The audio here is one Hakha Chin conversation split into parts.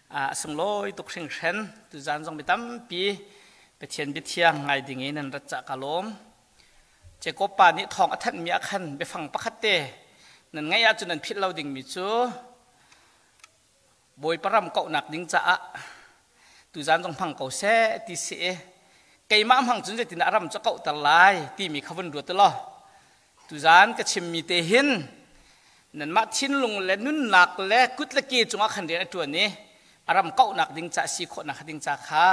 A sunglawi tuk hringhran. Tuzaan zong mi tampi Pathian biathiang ngai ding in nan rat cah ka lawm. Jakob pa nih thawng a thanhmi ah khan biafang pakhat te nan ngaih ahcun nan philh lo dingmi cu Bawipa ram kauhnak ding caah tuzaan zong hmang ko seh ti si i keimah hmang cun zeitindah a ram cu kauhter lai timi kha vun ruat law tuzaan ka chimmi te hin nanmah thinlung le nunnak le kut le ke cungah khan rian a ṭuan i a ram kauhnak ding ca si khawhnak ding ca kha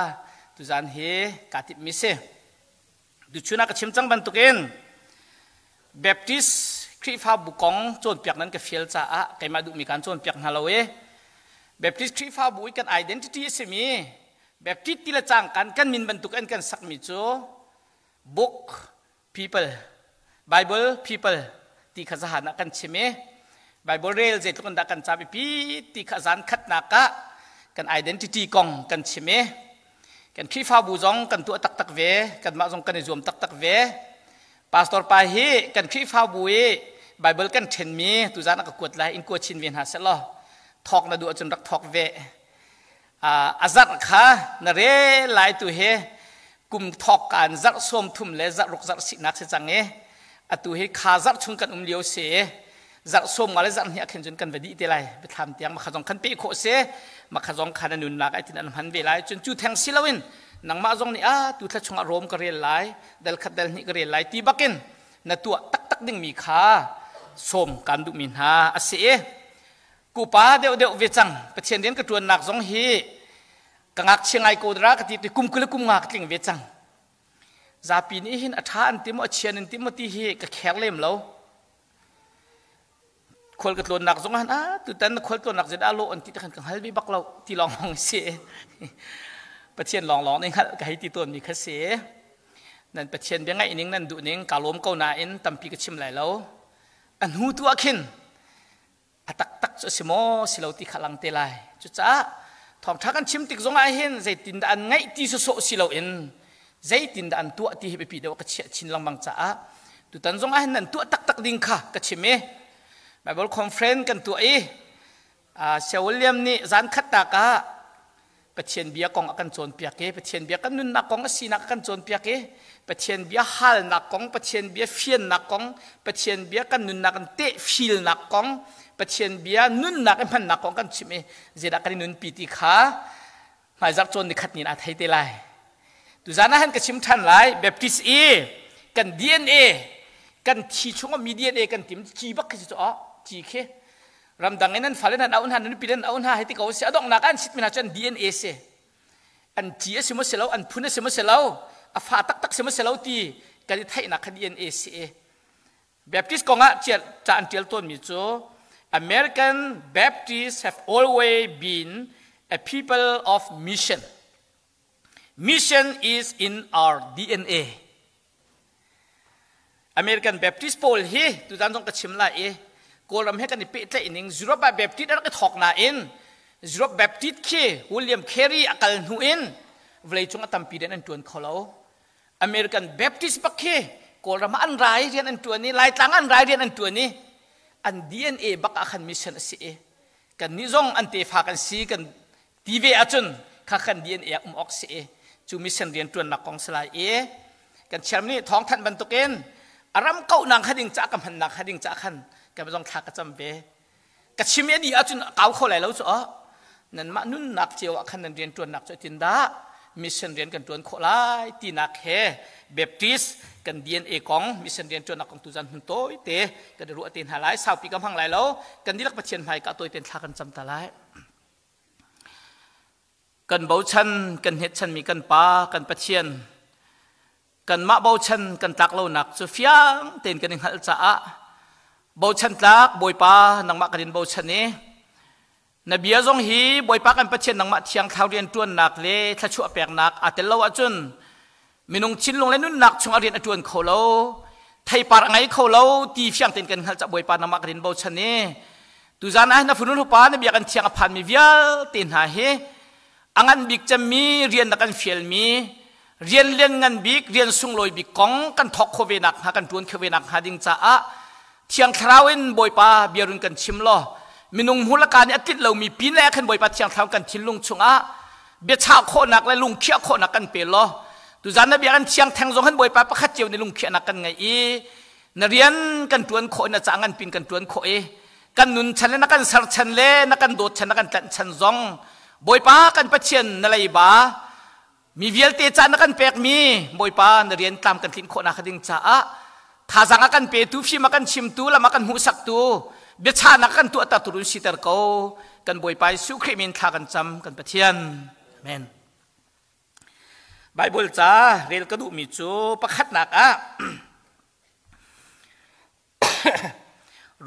tuzaan hi kaa timhmi si. Tuchun ah ka chim cang bantukin Baptist Khrihfabu kong cawnpiak nan ka fial caah keimah duhmi kaan cawnpiak hna lo i Baptist Khrihfabu i kan identity a simi Baptist ti le cangkan kan min bantuk an kan sakmi cu book people Bible people ti kha zahan ah kan chim i Bible rel zeitluk in dah kan ca biapi ti kha zan khatnak ah kan identity kong kan chim i kan Khrihfabu zong kan tuah taktak ve, kanmah zong kan i zuam taktak ve. Pastor pa hi kan Khrihfabu i Bible kan ṭhenmi tuzaan a ka kuat lai in kua chin ve hna seh law thawk na duh ahcun rak thawk ve. A zarh kha na re lai tu hi kum thawk kaan zarh sawm thum le zarh ruk zarh sinak si cang i atu hi kha zarh chung kan um lio si i zarh sawm nga le zarh hnih ah khin cun kan va dih te lai. Biathlam tiang makha zong khan pe khawh si, makha zong khan a nunnak ai tin an hman ve lai. Cun cu theng si loin nangmah zong nih a tu thla chungah Rom ka rel lai, dal khat dal hnih ka rel lai ti bakin na tuah taktak dingmi kha sawm kan duhmi hna a si i kupa deuh deuh ve cang. Pathian rian ka ṭuannak zong hi ka ngakchia ngai ko dara ka ti ti kum 20 le kum nga ka tling ve cang. Zapi nih hin a ṭha an ti maw, a chia an ti maw ti hi ka kher lem lo. Khual ka tlawnnak zong ah tutan na khual tlawnnak zeidah lawh an ti te khan ka hngal ve bak lo ti lawng lawng si. Pathian lawng lawng nih hngalh ka hei ti tawnmi kha si. Nan Pathian bia ngaih ning nan duh ning ka lawm ko nain tampi ka chim lai lo. A hnu tu ah khin a taktak cu a si maw si lo ti kha lang te lai. Cucaah thawngṭha kan chim tik zongah hin zeitindah an ngaih ti sawsawh si loin zeitindah an tuah ti hi biapi deuh ka chiah chin lengmang caah tutan zongah hin nan tuah taktak ding kha ka chim i Bible conference kan tuah i Saya William nih zan khat tak ah Pathian bia kong a kan cawnpiak i Pathian bia kan nunnak kong a sinak a kan cawnpiak i Pathian bia halnak kong, Pathian bia fiannak kong, Pathian bia kan nunnak in tehfilnak kong, Pathian bia nunnak i hmannak kong kan chim i zeidah kan i nunpi ti kha hmaizarh cawn ni khat ni in aa thei te lai. Tuzaan ah han ka chim ṭhan lai. Baptist i kan DNA, kan thi chung mi DNA kan tim ci bak khi cu ci khi ramdang in an fale nan auh hna, nan nupi nan auh hna hei ti ko si. A donghnak an sit mi hna cu an DNA si, an ci a si maw si lo, an phun a si maw si lo, a fa taktak si maw si lo ti kan i theihnak kha DNA si. Baptist kong ah ca an ṭial tawnmi cu American Baptists have always been a people of mission. Mission is in our DNA. American Baptist pawl hi tuzan zong ka chim lai i Kawlram he kan i pehtlaih ning Europe ah Baptist a rak i thawk nain Europe Baptist khi William Carey a kal hnu in vawleicung a tampi den an ṭuan kho lo. American Baptist bak khi Kawlram ah an rai rian an ṭuan i Laitlang an rai rian an ṭuan i an DNA bak ah khan mission a si i kannih zong an tefa kan si kan ti ve ahcun kha kan DNA ah um awk si i cu mission rian ṭuannak kong si lai i kan chairman nih thawngthanh bantukin a ram kauhnak kha ding ca ka hmannak kha ding ca khan kan zong thla ka cam ve. Ka chim i a dih ahcun a kau kho lai lo cu aw. Nanmah nunnak cio ah khan nan rian ṭuannak cu tin dah mission rian kan ṭuan khawh lai tinak he Baptist kan DNA kong, mission rian ṭuannak kong tuzan hun tawi te kan i ruah te hna lai. Saupi ka hmang lai lo. Kan dihlak Pathian hmai ka tawi ten thla kan cam ta lai. Kan bochan kan hnetchanmi kan Pa kan Pathian, kanmah bochan kan tlak lonak cu fiang tein kan i hngalh caah bochan tlak Bawipa nangmah kan in bochan i na bia zong hi Bawipa kan Pathian nangmah thiang thlarau rian ṭuannak le thluachuah peknak aa tel lo ahcun minung thinlung le nunnak chungah rian a ṭuan kho lo, theipar a ngei kho lo ti fiang tein kan hngalh caah Bawipa nangmah kan in bochan i tuzan ah na funul upa na biakinn thiang a phanmi vialte hna hi a ngan bik cemmi rian na kan fialmi rian lian ngan bik, rian sunglawi bik kong kan thawk kho ve nak hnga, kan ṭuan kho ve nak hnga ding caah Thiang Thlarau in Bawipa biarun kan chim law. Minung hmurlaka nih a tlinh lomi pin le khan Bawipa Thiang Thlarau kan thinlung chungah biachah khawhnak le lungkhiah khawhnak kan pe law tuzan na bia kan thiang theng zong han Bawipa pakhat cio nih lungkhiahnak kan ngei i na rian kan tuan khawh na ca ngan pin kan tuan khawh i kan nun chan le na kan ser chan le na kan dawt chan na kan tlanh chan zong Bawipa kan Pathian na leiba mi vialte ca na kan pekmi Bawipa na rian tlam kan tlinh khawhnak ding caah thazaang a kan petu fim a kan chimtu lam a kan hmuhsaktu biachahnak kan tuahter tu run siter ko kan Bawipa Jesuh Khrih min thla kan cam kan Pathian amen Bible ca rel ka duhmi cu pakhatnak ah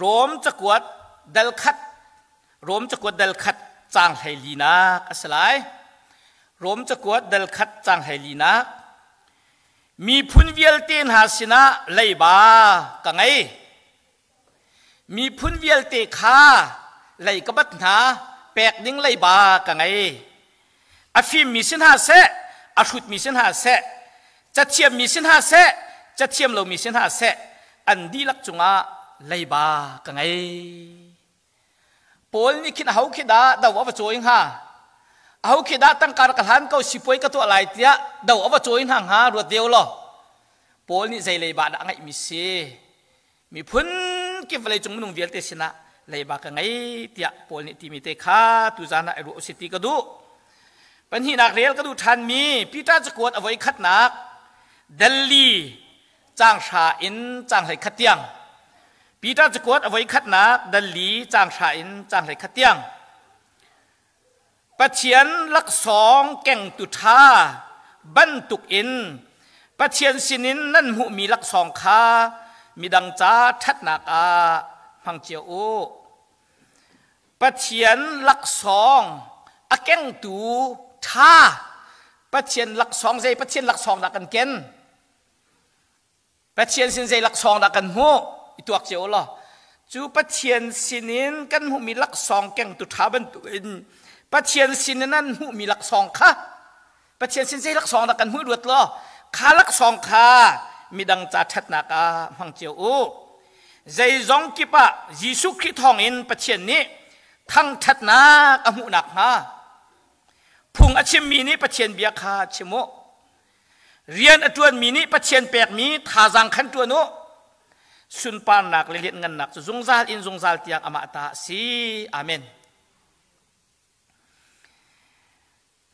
Rom cakuat dal khat Rom cakuat dal khat caang hleilinak a si lai. Rom cakuat dal khat caang hleilinak Miphun vialte hna sinah leiba ka ngei. Miphun vialte kha lei ka bat hna, pek ding leiba ka ngei. A fimmi si hna seh, a hrutmi si hna seh, cathiammi si hna seh, cathiam lomi si hna seh, an dihlak cungah leiba ka ngei. Paul nih khin aho khi dah do a va cawi hnga? Aho khi dah tangka ka hlan ko sipuai ka tuah lai tiah do a va cawi hna hnga ruat deu law. Paul nih zei leiba dah a ngeihmi si? Miphun kip vawleicung minung vialte sinah leiba ka ngei tiah Paul nih timi te kha tuzan ah i ruah usih ti ka duh. Pahnihnak rel ka duh ṭhanmi Peter cakuat a voi khatnak Delhi caang hra in caang 11 tiang. Peter cakuat a voi khatnak Delhi caang hra in caang 11 tiang. Pathian laksawng kengtu ṭha bantukin Pathian sinin nan hmuhmi laksawng kha midang ca ṭhatnak ah hmang cio u. Pathian laksawng a kengtu ṭha Pathian laksawng zei Pathian laksawng dah kan ken? Pathian sin zei laksawng dah kan hmuh? I tuak cio law. Cu Pathian sinin kan hmuhmi laksawng kengtu ṭha bantukin Pathian sinin an hmuhmi laksawng kha Pathian sin zei laksawng dah kan hmuh ruat law kha laksawng kha midang ca ṭhatnak ah hmang cio u. Zeizong kip ah Jesuh Khrih thawngin Pathian nih thangṭhatnak a hmuh nakhnga phung a chimmi nih Pathian bia kha chim u. Rian a ṭuanmi nih Pathian pekmi thazaang khan ṭuan u. Sunparnak le lianhngannak cu zungzal in zungzal tiang amah ta a si. Amen.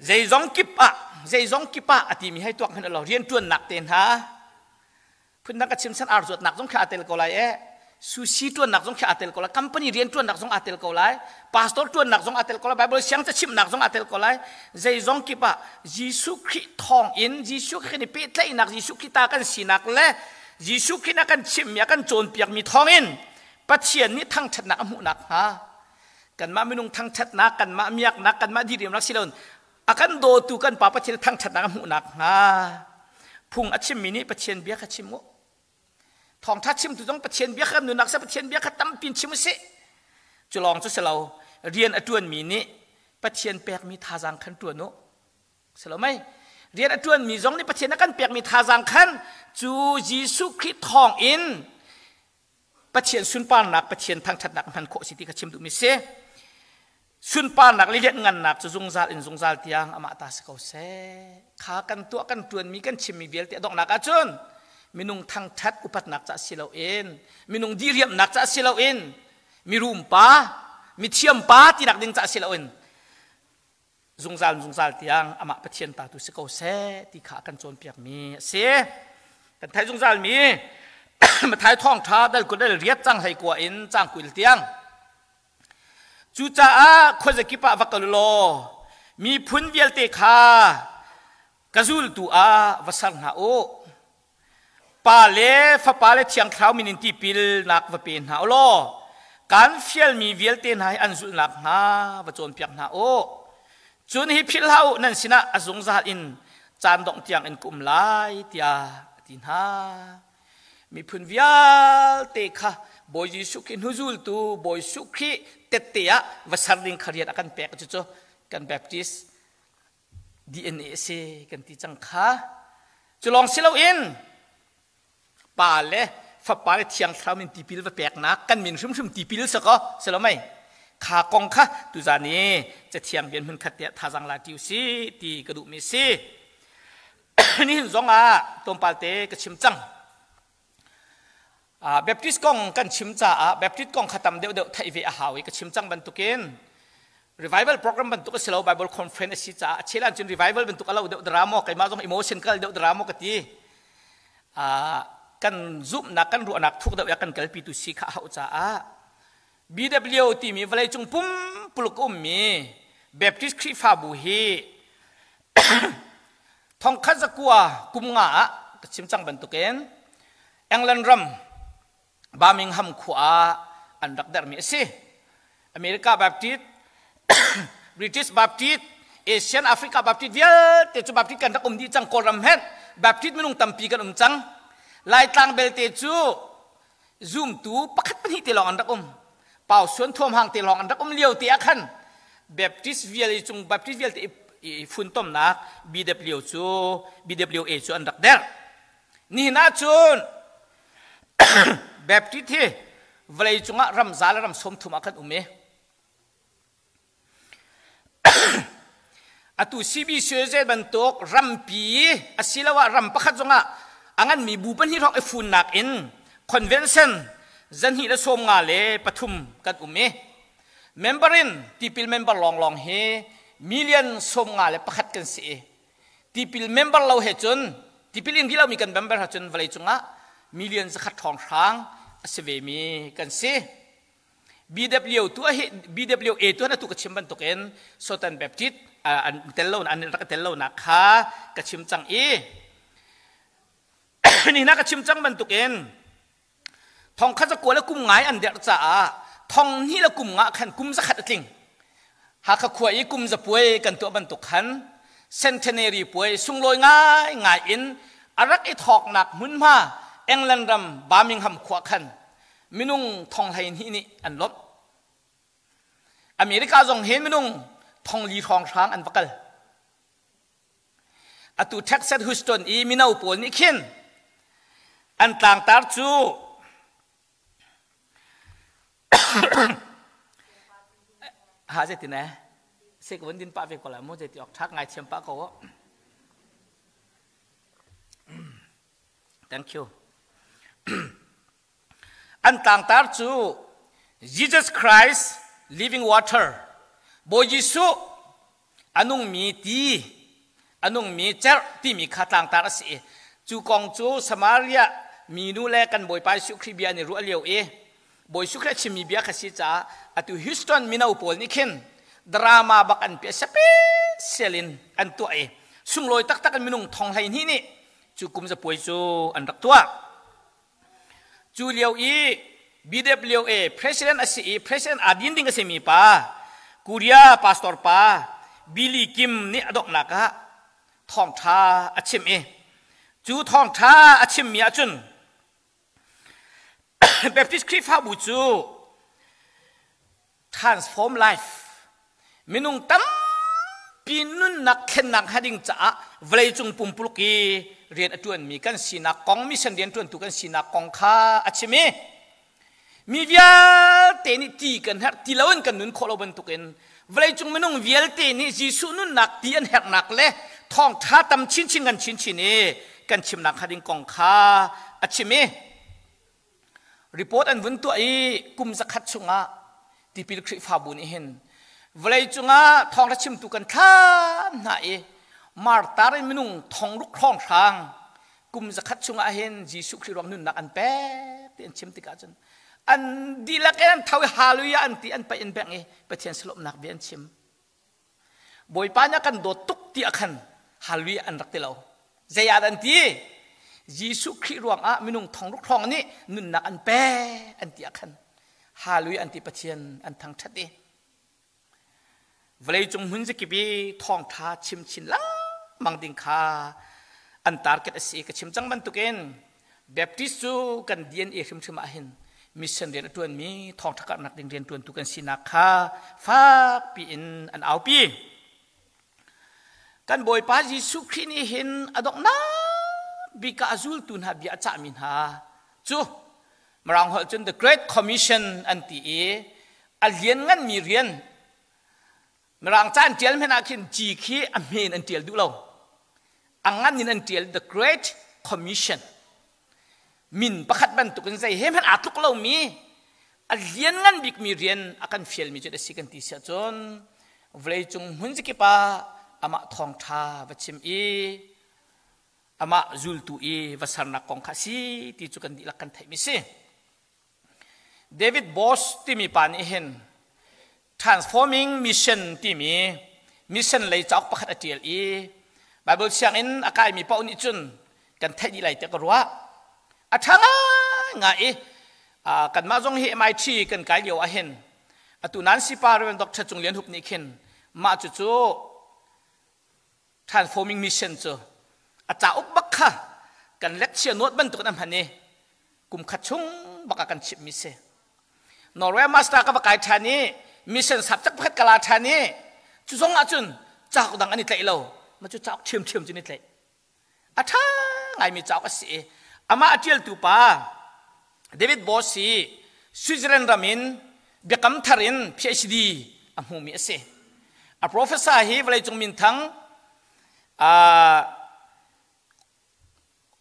Zeizong kip ah, zeizong kip ah a timi hei tuak hmanh lo rian ṭuannak te hna phundang ka chim san ar zuatnak zong khi aa tel ko lai e sushi ṭuannak zong khi aa tel ko lai company rian ṭuannak zong aa tel ko lai pastor ṭuannak zong aa tel ko lai bible siang cachimhnak zong aa tel ko lai zeizong kip ah Jesuh Khrih thawng in Jesuh Khrih nih pehtlaihnak Jesuh Khrih ta kan sinak le Jesuh Khrih na kan chimhmi a kan cawnpiakmi thawng in Pathian nih thangṭhatnak a hmuh nakhnga kanmah minung thangṭhatnak kanmah miaknak kanmah diriamnak si loin a kan dawtu kan pa Pathian thangṭhatnak a hmuh nakhnga phung a chimmi nih Pathian bia kha chim u thawngṭha chimtu zong Pathian bia kha kan nunnak seh Pathian bia kha tampi in chim u sih cu lawng cu si lo rian a ṭuanmi nih Pathian pekmi thazaang khan ṭuan u si lo mei rian a ṭuanmi zong nih Pathian a kan pekmi thazaang khan cu Jesuh Khrih thawng in Pathian sunparnak Pathian thangṭhatnak hman khawh si ti kha chim duhmi si. Sunparnak le lianhngannak cu zungzal in zungzal tiang amah ta si ko seh. Kha kan tuah kan ṭuanmi kan chimmi vialte a donghnak ahcun minung thangṭhat upatnak ca si loin minung diriamnak ca si loin mirum pa mithiam pa tinak ding ca si loin zungzal zungzal tiang amah Pathian ta tu si ko seh ti kha kan cawnpiakmi a si. Kan theih zungzal mi Mathai thawngṭha dal kut dal riat cang hlei kua in cang kuil tiang. Cucaah khuazakip ah va kal law miphun vialte kha ka zultu ah va ser hna u. Pa le Fapa le Thiang Thlarau min in tipilnak va pe hna u law kan fialmi vialte hna hi an zulh nakhnga va cawnpiak hna u. Cun hi philh hlah u, nan sinah a zungzal in caan dongh tiang in ka um lai, tiah a ti hna. Miphun vialte kha Bawi Jesuh Khrih hnuzultu Bawi Jesuh Khrih tette ah va ser ding kha rian a kan pek cucu kan Baptist DNA a si kan ti cang kha. Cu lawng si loin Pa le Fapa le Thiang Thlarau min tipil va peknak kan min hrimhrim tipil si ko si lo mei? Kha kong kha tuzan i cathiang bian hmun khat tiah thazang la ṭi si ti ka duhmi si. Nihin zong ah tlawmpal te ka chim cang. Baptist kong kan chim caah Baptist kong kha tam deuhdeuh theih ve a hau i ka chim cang bantukin revival program bantuk a si lo Bible conference a si caah a chel ahcun revival bantuk a lo deuh dara maw keimah zong emotion kal deuh dara maw ka ti. Kan zumhnak kan ruahnak thuk deuh ya kan kalpi tu si kha a hauh caah BW timi vawleicung pumpuluk ummi Baptist Khrihfabu hi thongkhat zakua kum nga ah ka chim cang bantukin England ram Birmingham khua ah an rak dermi a si. America Baptist, British Baptist, Asian Africa Baptist vialte cu Baptist kan rak um dih cang Kawlram hen Baptist minung tampi kan um cang. Laitlang belte cu zumtu pakhat pahnih te lawng an rak um pau suan thuam hang te lawng an rak um lio te ah khan Baptist vial cung Baptist vialte i funtomnak BW cu BWA cu an rak derh nihin ah cun Baptist hi vawlei cungah ram za le ram 30 ah kan um i Atu CBCUSA bantuk rampi asiloah ram pakhat zongah a nganmi bu pahnih hrawng i funnak in convention 253 kan um i member in tipil member lawnglawng hi million 51 kan si i tipil member lo he cun tipil in rih lomi kan member ha cun vawlei cungah million 100 hrawng hrang a si vemi kan si. BW tu hi BWA tu atu ka chim bantukin Southern Baptist an tel lo an rak tel lo nak kha ka chim cang i ni na ka chim cang bantukin thong khat zakua le kum ngai an der caah thong hnih le kum nga khan kum zakhat a tling Hakha khua i kum zapuai kan tuah bantuk khan centenary puai sunglawi ngai ngai in a rak i thawknak hmunhma England ram Birmingham khua khan minung thong 12 nih an lawmh. America zong hin minung thong li hrawnghrang an va kal. Atu Texas Houston i mino pawl nih khin an tlangtar cu ha zeitin eh se ka vun din pah ve ko la mu zeiti ok thak ngai thiam pah ko thank you An tlangtar cu Jesus Christ Living Water, Bawi Jesuh a nungmi ti, a nungmi cerh timi kha tlangtar a si i cu kong cu Samaria minu le kan Bawipa Jesuh Khrih bia an i ruah lio i Bawi Jesuh Khrih a chimmi bia kha si caah atu Houston mino pawl nih khin drama bak an piah special in an tuah i sunglawi taktak in minung thong 12 nih cu kum zapuai cu an rak tuah. Cu lio i BWA president a si i president aa din ding a simi pa Korea pastor pa Billy Kim nih a donghnak ah thawngṭha a chim i cu thawngṭha a chimmi ahcun Baptist Khrihfabu cu transform life minung tampi nunnak thlennak hnga ding caah vawleicung pumpuluk i rian a ṭuanmi kan sinak kong mission rian ṭuantu kan sinak kong kha a chim i mi vialte nih ti kan herh ti loin kan nun khawh lo bantukin vawleicung minung vialte nih Jesuh nunnak ti an herhnak le thawngṭha tam chinchin kan chinchin i kan chimnak hnga ding kong kha a chim i Report an vun tuah i kum 100 chungah tipil Khrihfabu nih hin vawlei cungah thawngṭha chimtu kan thlah hna i martar in minung thong ruk hrawnghrang kum 100 chungah hin Jesuh Khrih ruang nunnak an pek ti an chim tikah cun an dihlak in an tho i hallelujah an ti an paih an bengh i Pathian salawmnak bia an chim. Bawipa nih a kan dawt tuk ti ah khan hallelujah an rak ti lo. Zei ah dah an ti? Jesuh Khrih ruangah minung thong ruk hrawng nih nunnak an pe an ti ah khan hallelujah an ti Pathian an thangṭhat i vawleicung hmun zakip i thawngṭha chim chin lengmang ding kha an target a si ka chim cang bantukin Baptist cu kan DNA hrimhrim ah hin mission rian a ṭuanmi thawngṭha karhnak ding rian ṭuantu kan sinak kha fakpi in an aupi. Kan Bawipa Jesuh Khrih nih hin a donghnak bik ah a zultu hna bia a cahmi hna cu Mirang holh cun the Great Commission an ti i A liannganmi rian Mirang ca an ṭial hmanh ah khin G khi a hme in an ṭial duh lo. A ngan in an ṭial The Great Commission. Min pakhat bantukin zei he hmanh aa tluk lomi a lianngan bikmi rian a kan fialmi cu a si kan ti siah cun vawleicung hmun zakip ah amah thawngṭha va chim i amah zultu i va sernak kong kha a si ti cu kan dihlak kan theihmi si. David Bosch timi pa nih hin Transforming Mission timi mission lei cauk pakhat a ṭial i Bible sianginn a kaimi paoh nih cun kan theih dih lai tiah ka ruah. A ṭha ngaingai i kanmah zong hi MIT kan kai lio ah hin atu Nancy pa Reverend Dr. Cung Lian Hup nih khin mah cucu Transforming Mission cu a cauk bak kha kan lecture note bantuk in a hman i kum khat chung bak a kan chimhmi si. Norway master ka va kai ṭhan i mission subject pakhat ka la ṭhan i cu zong ah cun cauk dang an i tlaih lo ma cu cauk ṭhiamṭhiam cun i tlaih. A ṭha ngaimi cauk a si i amah a ṭialtu pa David Boss hi Switzerland ram in biakam thar in PhD a hmumi a si. A professor hi vawleicung minthang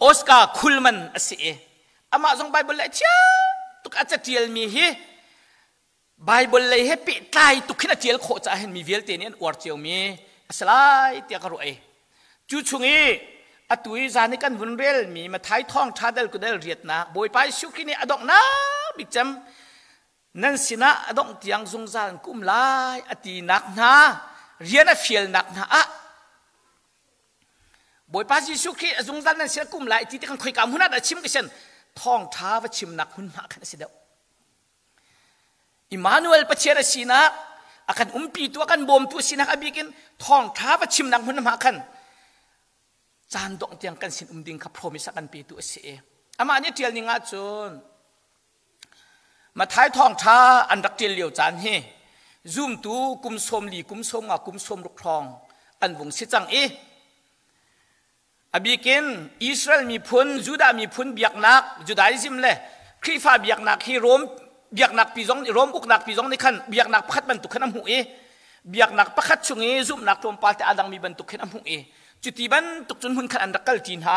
Oscar Kuhlman a si i amah zong Bible le thiam tuk a catialmi hi Bible lei he pehtlai tuk khin a tial khawh caah hin mi vialte nih an uar ciomi a si lai tiah ka ruah i cu chung i atu i zan i kan vun relmi Mathai thawngṭha dal kudal riatnak Bawipa Jesuh Khrih nih a donghnak bik cem nan sinah a dongh tiang zungzal an kum lai a tinak hna rian a fialnak hna ah Bawipa Jesuh Khrih a zungzal nan sin a kum lai ti ti kan khoika hmun ah dah chim ka sian thawngṭha va chimnak hmunhma khan a si deuh. Immanuel Pathian a sinak a kan umpitu a kan bawmtu a sinak a bikin thawngṭha va chimnak hmunhma khan caan dongh tiang kan sin um ding kha promise a kan petu a si i amah nih ṭial ning ahcun Mathai thawngṭha an rak ṭial lio caan hi zumtu kum 40 kum 50 kum 60 hrawng an vung si cang i a bikin Israel miphun Judah miphun biaknak Judaism le Khrihfa biaknak hi Rom biaknak pi zong Rom uknak pi zong nih khan biaknak pakhat bantuk khan a hmuh i biaknak pakhat chung i zumhnak tlawmpal te aa dangmi bantuk khin a hmuh i cuti bantuk cun hmun khat an rak kalṭi hna.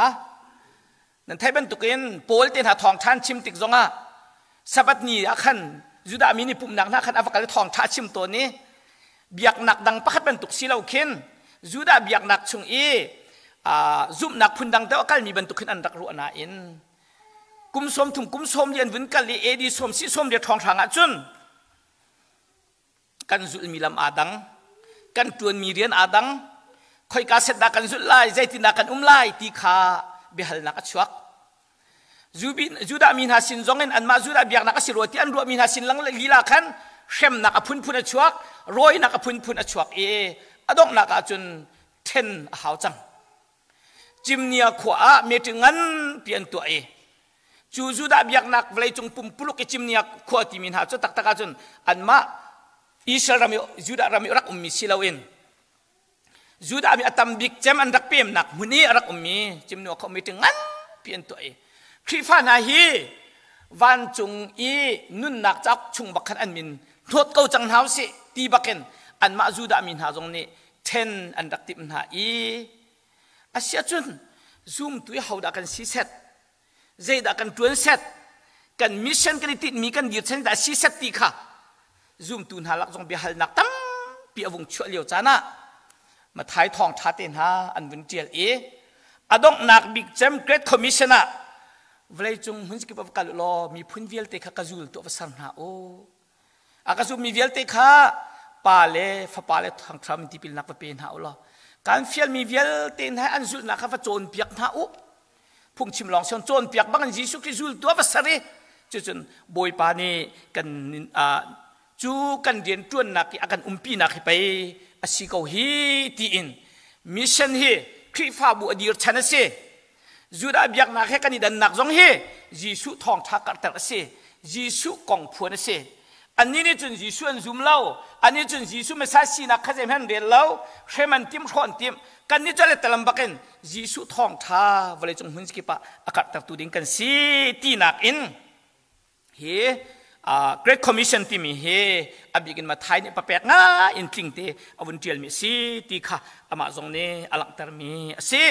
Nan theih bantukin Paul te hna thawngṭha an chim tik zongah Sabbath ni ah khan Judah mi nih pumhnak hna khan a va kal i thawngṭha a chim tawn i biaknak dang pakhat bantuk si lo khin Judah biaknak chung i zumhnak phun dang deuh a kalmi bantuk khin an rak ruah nain kum 30 kum 40 an vun kal i AD sawm si sawm riat hrawnghrang ah cun kan zulhmi lam aa dang kan ṭuanmi rian aa dang khoika set dah kan zulh lai zeitindah kan um lai ti kha biahalnak a chuak Judah mi hna sin zong in anmah Judah biaknak a si rua ti an ruahmi hna sin lang lila khan hremnak a phunphun a chuak rawinak a phunphun a chuak i a donghnak ah cun ṭhen a hau cang Cimnia khua ah meeting nganpi an tuah i cu Judah biaknak vawleicung pumpuluk i Cimnia khua timi hna cu taktak ahcun anmah Israel ram i Judah ram i rak ummi si loin Judah mi a tam bik cem an rak pemnak hmun i a rak ummi Cimnia khua meeting nganpi an tuah i Khrihfa hna hi vancung i nunnak cauk chung bak khan an min hlawt ko cang hna usih ti bakin anmah Judah mi hna zong nih ṭhen an rak timh hna i asiahcun zumtu i hodah kan si set zeidah kan ṭuan set kan mission kan i tinhmi kan dirchan dah si set ti kha zumtu hna lak zong biahalnak tampi a vung chuah lio caan ah Mathai thawngṭha te hna an vun ṭial i a donghnak bik cem Great Commission ah vawleicung hmun kip ah va kal u law miphun vialte kha ka zul tuah va ser hna u A ka zummi vialte kha pa le fapa le thangthram tipilnak va pe hna u law kan fialmi vialte hna an zulhnak kha va cawnpiak hna u. Phungchim lawng sion cawnpiak bangin Jesuh Khrih zultu a va ser i cucun Bawipa nih kan cu kan rian ṭuannak i a kan umpinak hi pei a si ko hi tiin mission hi Khrihfabu a dir chan a si. Judah biaknak he kan i dannak zong hi Jesuh thawngṭha karhter a si. Jesuh kong phuan a si. Annih nih cun Jesuh an zum lo. Annih cun Jesuh Messiah sinak kha zeihmanh an rel lo. Hrem an tim, hrawh an tim. Kannih cu letalam bakin Jesuh thawngṭha vawleicung hmun kip ah a karhtertu ding kan si tinak in hi. Great Commission timi hi a bik in Mathai nih papek ngai in tling te a vun ṭialmi a si ti kha amah zong nih a langhtermi a si.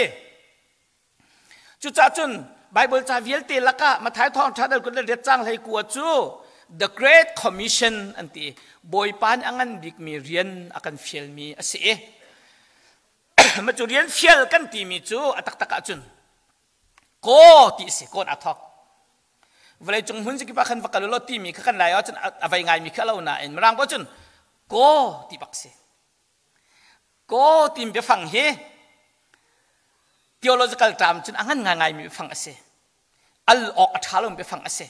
Cucaah cun Bible ca vialte lakah Matthai thawngṭha dal 28 caang 19 cu The Great Commission an ti. Bawipa nih a ngan bikmi rian a kan fialmi a si i mah cu rian fial kan timi cu a taktak ahcun kaw ti a si kawn aa thawk. Vawleicung hmun zakip ah khan va kal u law timi kha kan lai ahcun a vei ngaimi kha a lo nain Mirang paoh cun kaw ti bak si. Kaw timi biafang hi theological term cun a ngan ngaingaimi biafang a si. Al awk a ṭha lomi biafang a si.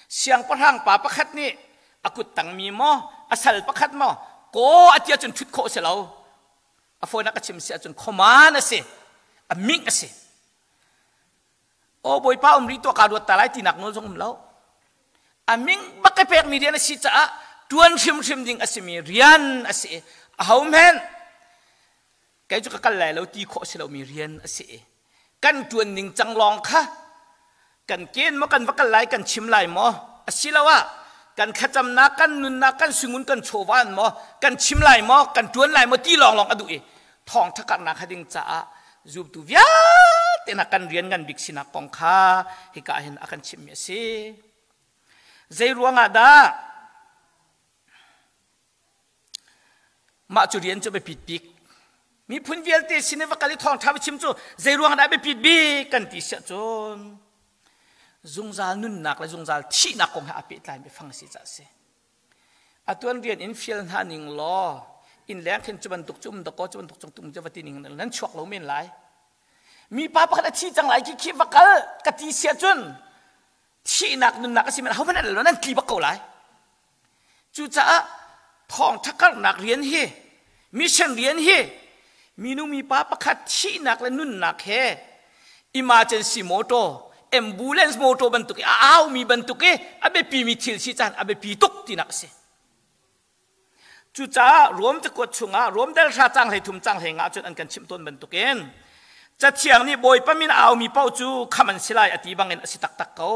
Siangpahrang pa pakhat nih a kut tangmi maw, a sal pakhat maw, kaw a ti ahcun ṭhut khawh a si lo. A fawinak ka chim si ahcun command a si, a ming a si. Aw Bawipa um rih tuah kaa ruat ta lai tinak nawl zong um lo. A min bak ka pekmi rian a si caah ṭuan hrimhrim ding a simi rian a si i aho hmanh kei cu ka kal lai lo ti khawh a si lomi rian a si i kan ṭuan ning cang lawng kha kan ken maw kan va kal lai kan chim lai maw asiloah kan thlacamnak kan nunnak kan singun kan chawva in maw kan chim lai maw kan ṭuan lai maw ti lawnglawng a duh i thawngṭha karhnak kha ding caah zumtu vialte hna kan rian ngan bik sinak kong kha hika hin a kan chimhmi a si. Zei ruangah dah mah cu rian cu biapit bik miphun vialte sin i va kal i thawngṭha va chim cu zei ruangah dah biapit bik kan ti siah cun zungzal nunnak le zungzal thihnak kong he aa pehtlai mi fang a si caah a si. A tuan rian in fial hna ning law inn leng khin cu bantuk cu um dakaw cu bantuk cung tum cu va ti ning nan chuak lo men lai. Mi pa pakhat a thi cang lai khi khi va kal ka ti sia cun thihnak nunnak a si men ahohmanh an lo nan tli bak ko lai. Cucaah thawngtha karhnak rian hi mission rian hi minu mipa pakhat thihnak le nunnak he emergency motor ambulance motor bantuk i a aumi bantuk i a biapimi thil si caan a biapi tuk tinak a si. Cucaah Rom cakuat chungah Rom dal hra cang hlei thum cang hlei nga cun an kan chimh tawn bantukin Cathiang nih Bawipa min a aumi paoh cu kham an si lai a ti bangin a si taktak ko.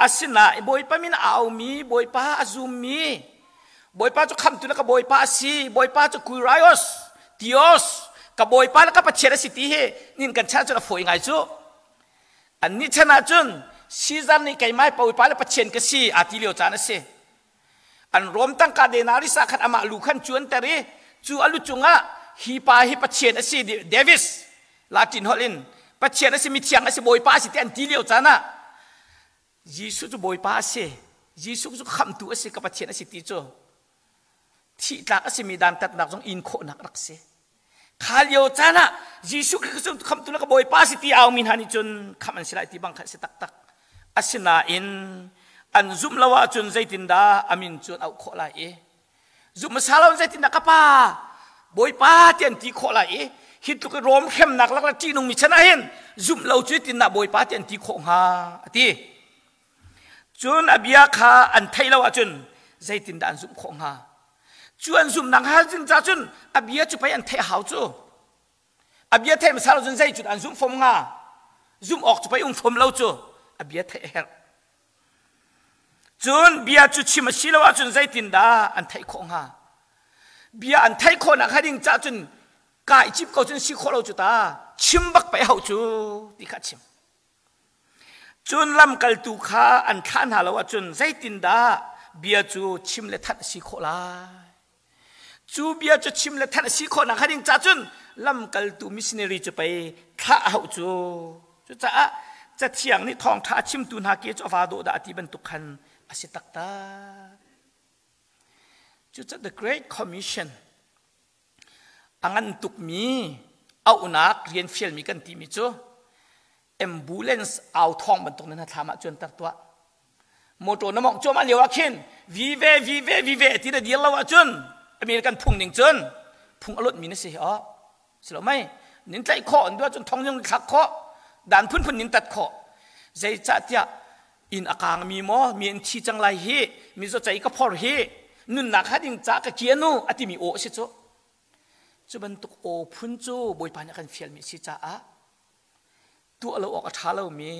Asinain Bawipa min a aumi, Bawipa a zummi, Bawipa cu khamtu le ka Bawipa a si, Bawipa cu Kurios, Theos, ka Bawipa le ka Pathian a si ti hi nin kan chan cun a fawi ngai cu. Annih chan ah cun Caesar nih keimah Bawipa le Pathian ka si aa ti lio caan a si. An Rom tangka denaris ah khan amah lu khan cuanter i cu a lu cungah hi pa hi Pathian a si Davis Latin holh in Pathian a si mithiang a si Bawipa a si ti an ti lio caan ah Jesuh cu Bawipa a si Jesuh cu khamhtu a si ka Pathian a si ti cu thih tlak a simi dantatnak zong in khawhnak rak si kha lio caan ah Jesuh Khrist cu khamhtu le ka Bawipa a si ti aumi hna nih cun khamh an si lai ti bang kha a si taktak asinain an zumh lo ahcun zeitindah a min cu an auh khawh lai i Zumh hmasa lo zeitindah ka pa Bawipa ti an ti khawh lai i hi tluk i Rom hremnak lak le ṭihnungmi chan ah hin zumh lo cu tindah Bawipa ti an ti khawh hnga a ti. Cun a bia kha an theih lo ahcun zeitindah an zumh khawh hnga? Cu an zumhnak hnga ding ca cun a bia cu pei an theih a hau cu. A bia theih hmasa lo cun zei cu an zumh fom hnga? Zumh awk cu pei um fom lo cu. A bia theih a herh. Cun bia cu chim a si lo ahcun zeitindah an theih khawh hnga? Bia an theih khawhnak hnga ding cah cun kai cip ko cun si khawh lo cu ta chim bak pei hau cu ti kha chim. Cun lamkaltu kha an thlah hna lo ahcun zeitindah bia cu chim le thanh a si khawh lai? Cu bia cu chim le thanh a si khawhnak hnga ding ca cun lamkaltu missionary cu pei thlah a hauh cu. Cucaah Cathiang nih thawngṭha a chimtu hna ke cu a va dawh dah a ti bantuk khan a si taktak. Cucaah the Great Commission a ngan tukmi auhnak rian fialmi kan timi cu ambulance au thawng bantuk nan thlam ah cuanter tuah motor na mongh cuahmah lio ah khin vive vive vive ti na dir lo ahcun American phung ning cun phung a lot mi na si hi oh si lo mei nin tlaih khawh an duh ahcun thong zong thlak khawh dan phunphun nin tat khawh zeicahtiah inn a kaang mi maw mi an thi cang lai hi mi zaw cei ka phor hi nunnak ha ding ca ka kianu a timi aw a si cu cu bantuk aw phun cu bawipa nih a kan fialmi a si caah tuah lo awk a ṭha lomi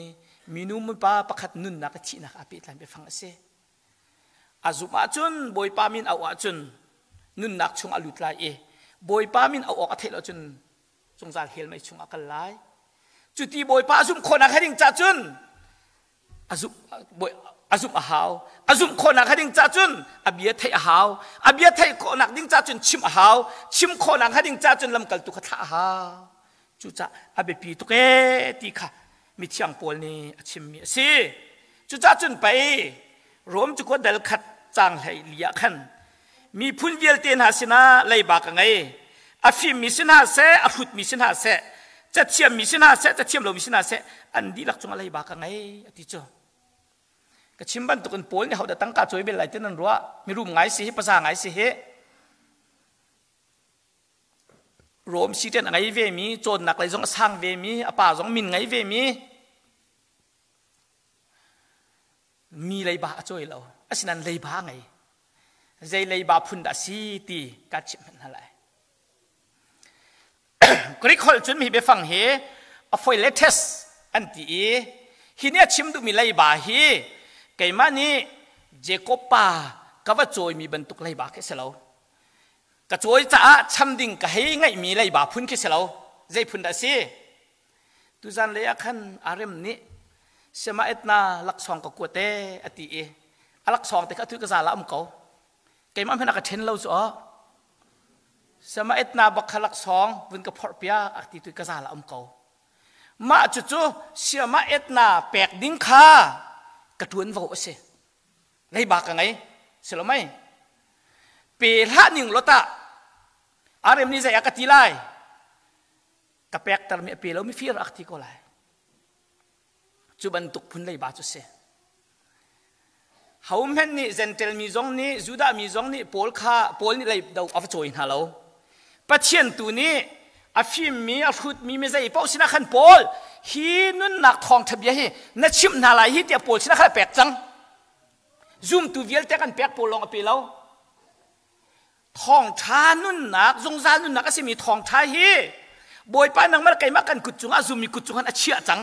minu mipa pakhat nunnak le thihnak aa pehtlai biafang a si. A zumh ahcun Bawipa min auh ahcun nunnak chung a lut lai i Bawipa min auh awk a theih lo cun zungzal hell mei chung a kal lai. Cuti Bawipa a zumh khawhnak ding ca cun a zumh a zumh a hau. A zumh khawhnak ding ca cun a bia theih a hau. A bia theih khawhnak ding ca cun chim a hau. Chim khawhnak ding ca cun lamkaltu kha thlah a hau. Cucah a biapi tuk ee ti kha mithiang Paul nih a chimmi a si. Cucah cun pei Rom cakuat dal khat caang hlei li ah khan miphun vialte hna sinah leiba ka ngei. A fimmi si hna seh, a hrutmi si hna seh, cathiammi si hna seh, cathiam lomi si hna seh, an dihlak cungah leiba ka ngei a ti cu. Ka chim bantukin Paul nih hodah tangka cawi bel lai ti nan ruah? Mirum ngai si hi, paza ngai si hi. Rom siṭen a ngei vemi, cawnnak lei zong a sang vemi, a pa zong min ngei vemi, mi leiba a cawi lo. Asinain leiba a ngei. Zei leiba phun dah si ti ka chimh hmanh hna lai. Greek holh cun mi biafang hi a phoiletes an ti i hi nih a chim duhmi leiba hi keimah nih Jacob pa ka va cawimi bantuk leiba khi si lo. Ka cawi caah cham ding ka hei ngaihmi leiba phun khi si lo. Zei phun dah si? Tuzan lei ah khan Arem nih Sema Etna laksawng ka kuat e a ti i a laksawng te kha atu ka zal ah um ko. Keimah hmanh a ka ṭhen lo cu aw. Sema Etna bak kha laksawng vun ka phorh piak a ti tu ka zal ah um ko. Mah cucu Siama Etna pek ding kha ka ṭuanvo a si. Leiba ka ngei si lo mei pe hlah ning law tah arem nih zei a ka ti lai ka pekter mi a pe lo mi fir a ka ti ko lai cu bantuk phun leiba cu si hohmanh nih Gentile mi zong nih Judah mi zong nih Paul kha Paul nih lei do a va cawi hna lo Pathian tu nih a fimmi a hrutmi mi zei paoh sinah khan Paul hi nunnak thawngṭha bia hi na chimh hna lai hi tiah Paul sinah khan a pek cang. Zumtu vialte kan pek Paul lawng a pe lo. Thawngṭha nunnak zungzal nunnak a simi thawngṭha hi Bawipa nangmah keimah kan kut cungah zummi kut cungah a chiah cang.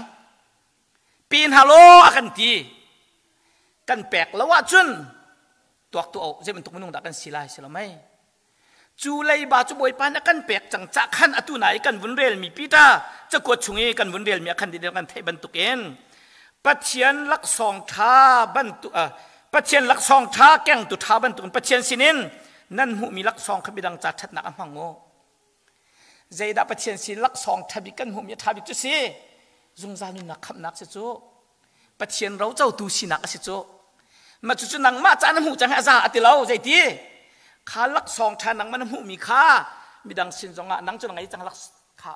Pe hna law a kan ti. Kan pek lo ahcun tuak tu zei bantuk minung dah kan si lai si lo mei. Cu leiba cu Bawipa nih a kan pek cang cah khan atu na i kan vun relmi Peter cakuat chung i kan vun relmi ah khan kan theih bantukin Pathian laksawng ṭha bantuk Pathian laksawng ṭha kengtu ṭha bantukin Pathian sinin nan hmuhmi laksawng kha midang ca ṭhatnak a hmang u. Zeidah Pathian sin laksawng ṭha bik kan hmuhmi a ṭha bik cu si? Zungzal nunnak khamhnak si cu. Pathian rocotu sinak a si cu. Mah cucu nangmah ca na hmuh cang hi a za a ti lo zeiti kha laksawng ṭha nangmah na hmuhmi kha midang sin zongah nang cu na ngei cang lak kha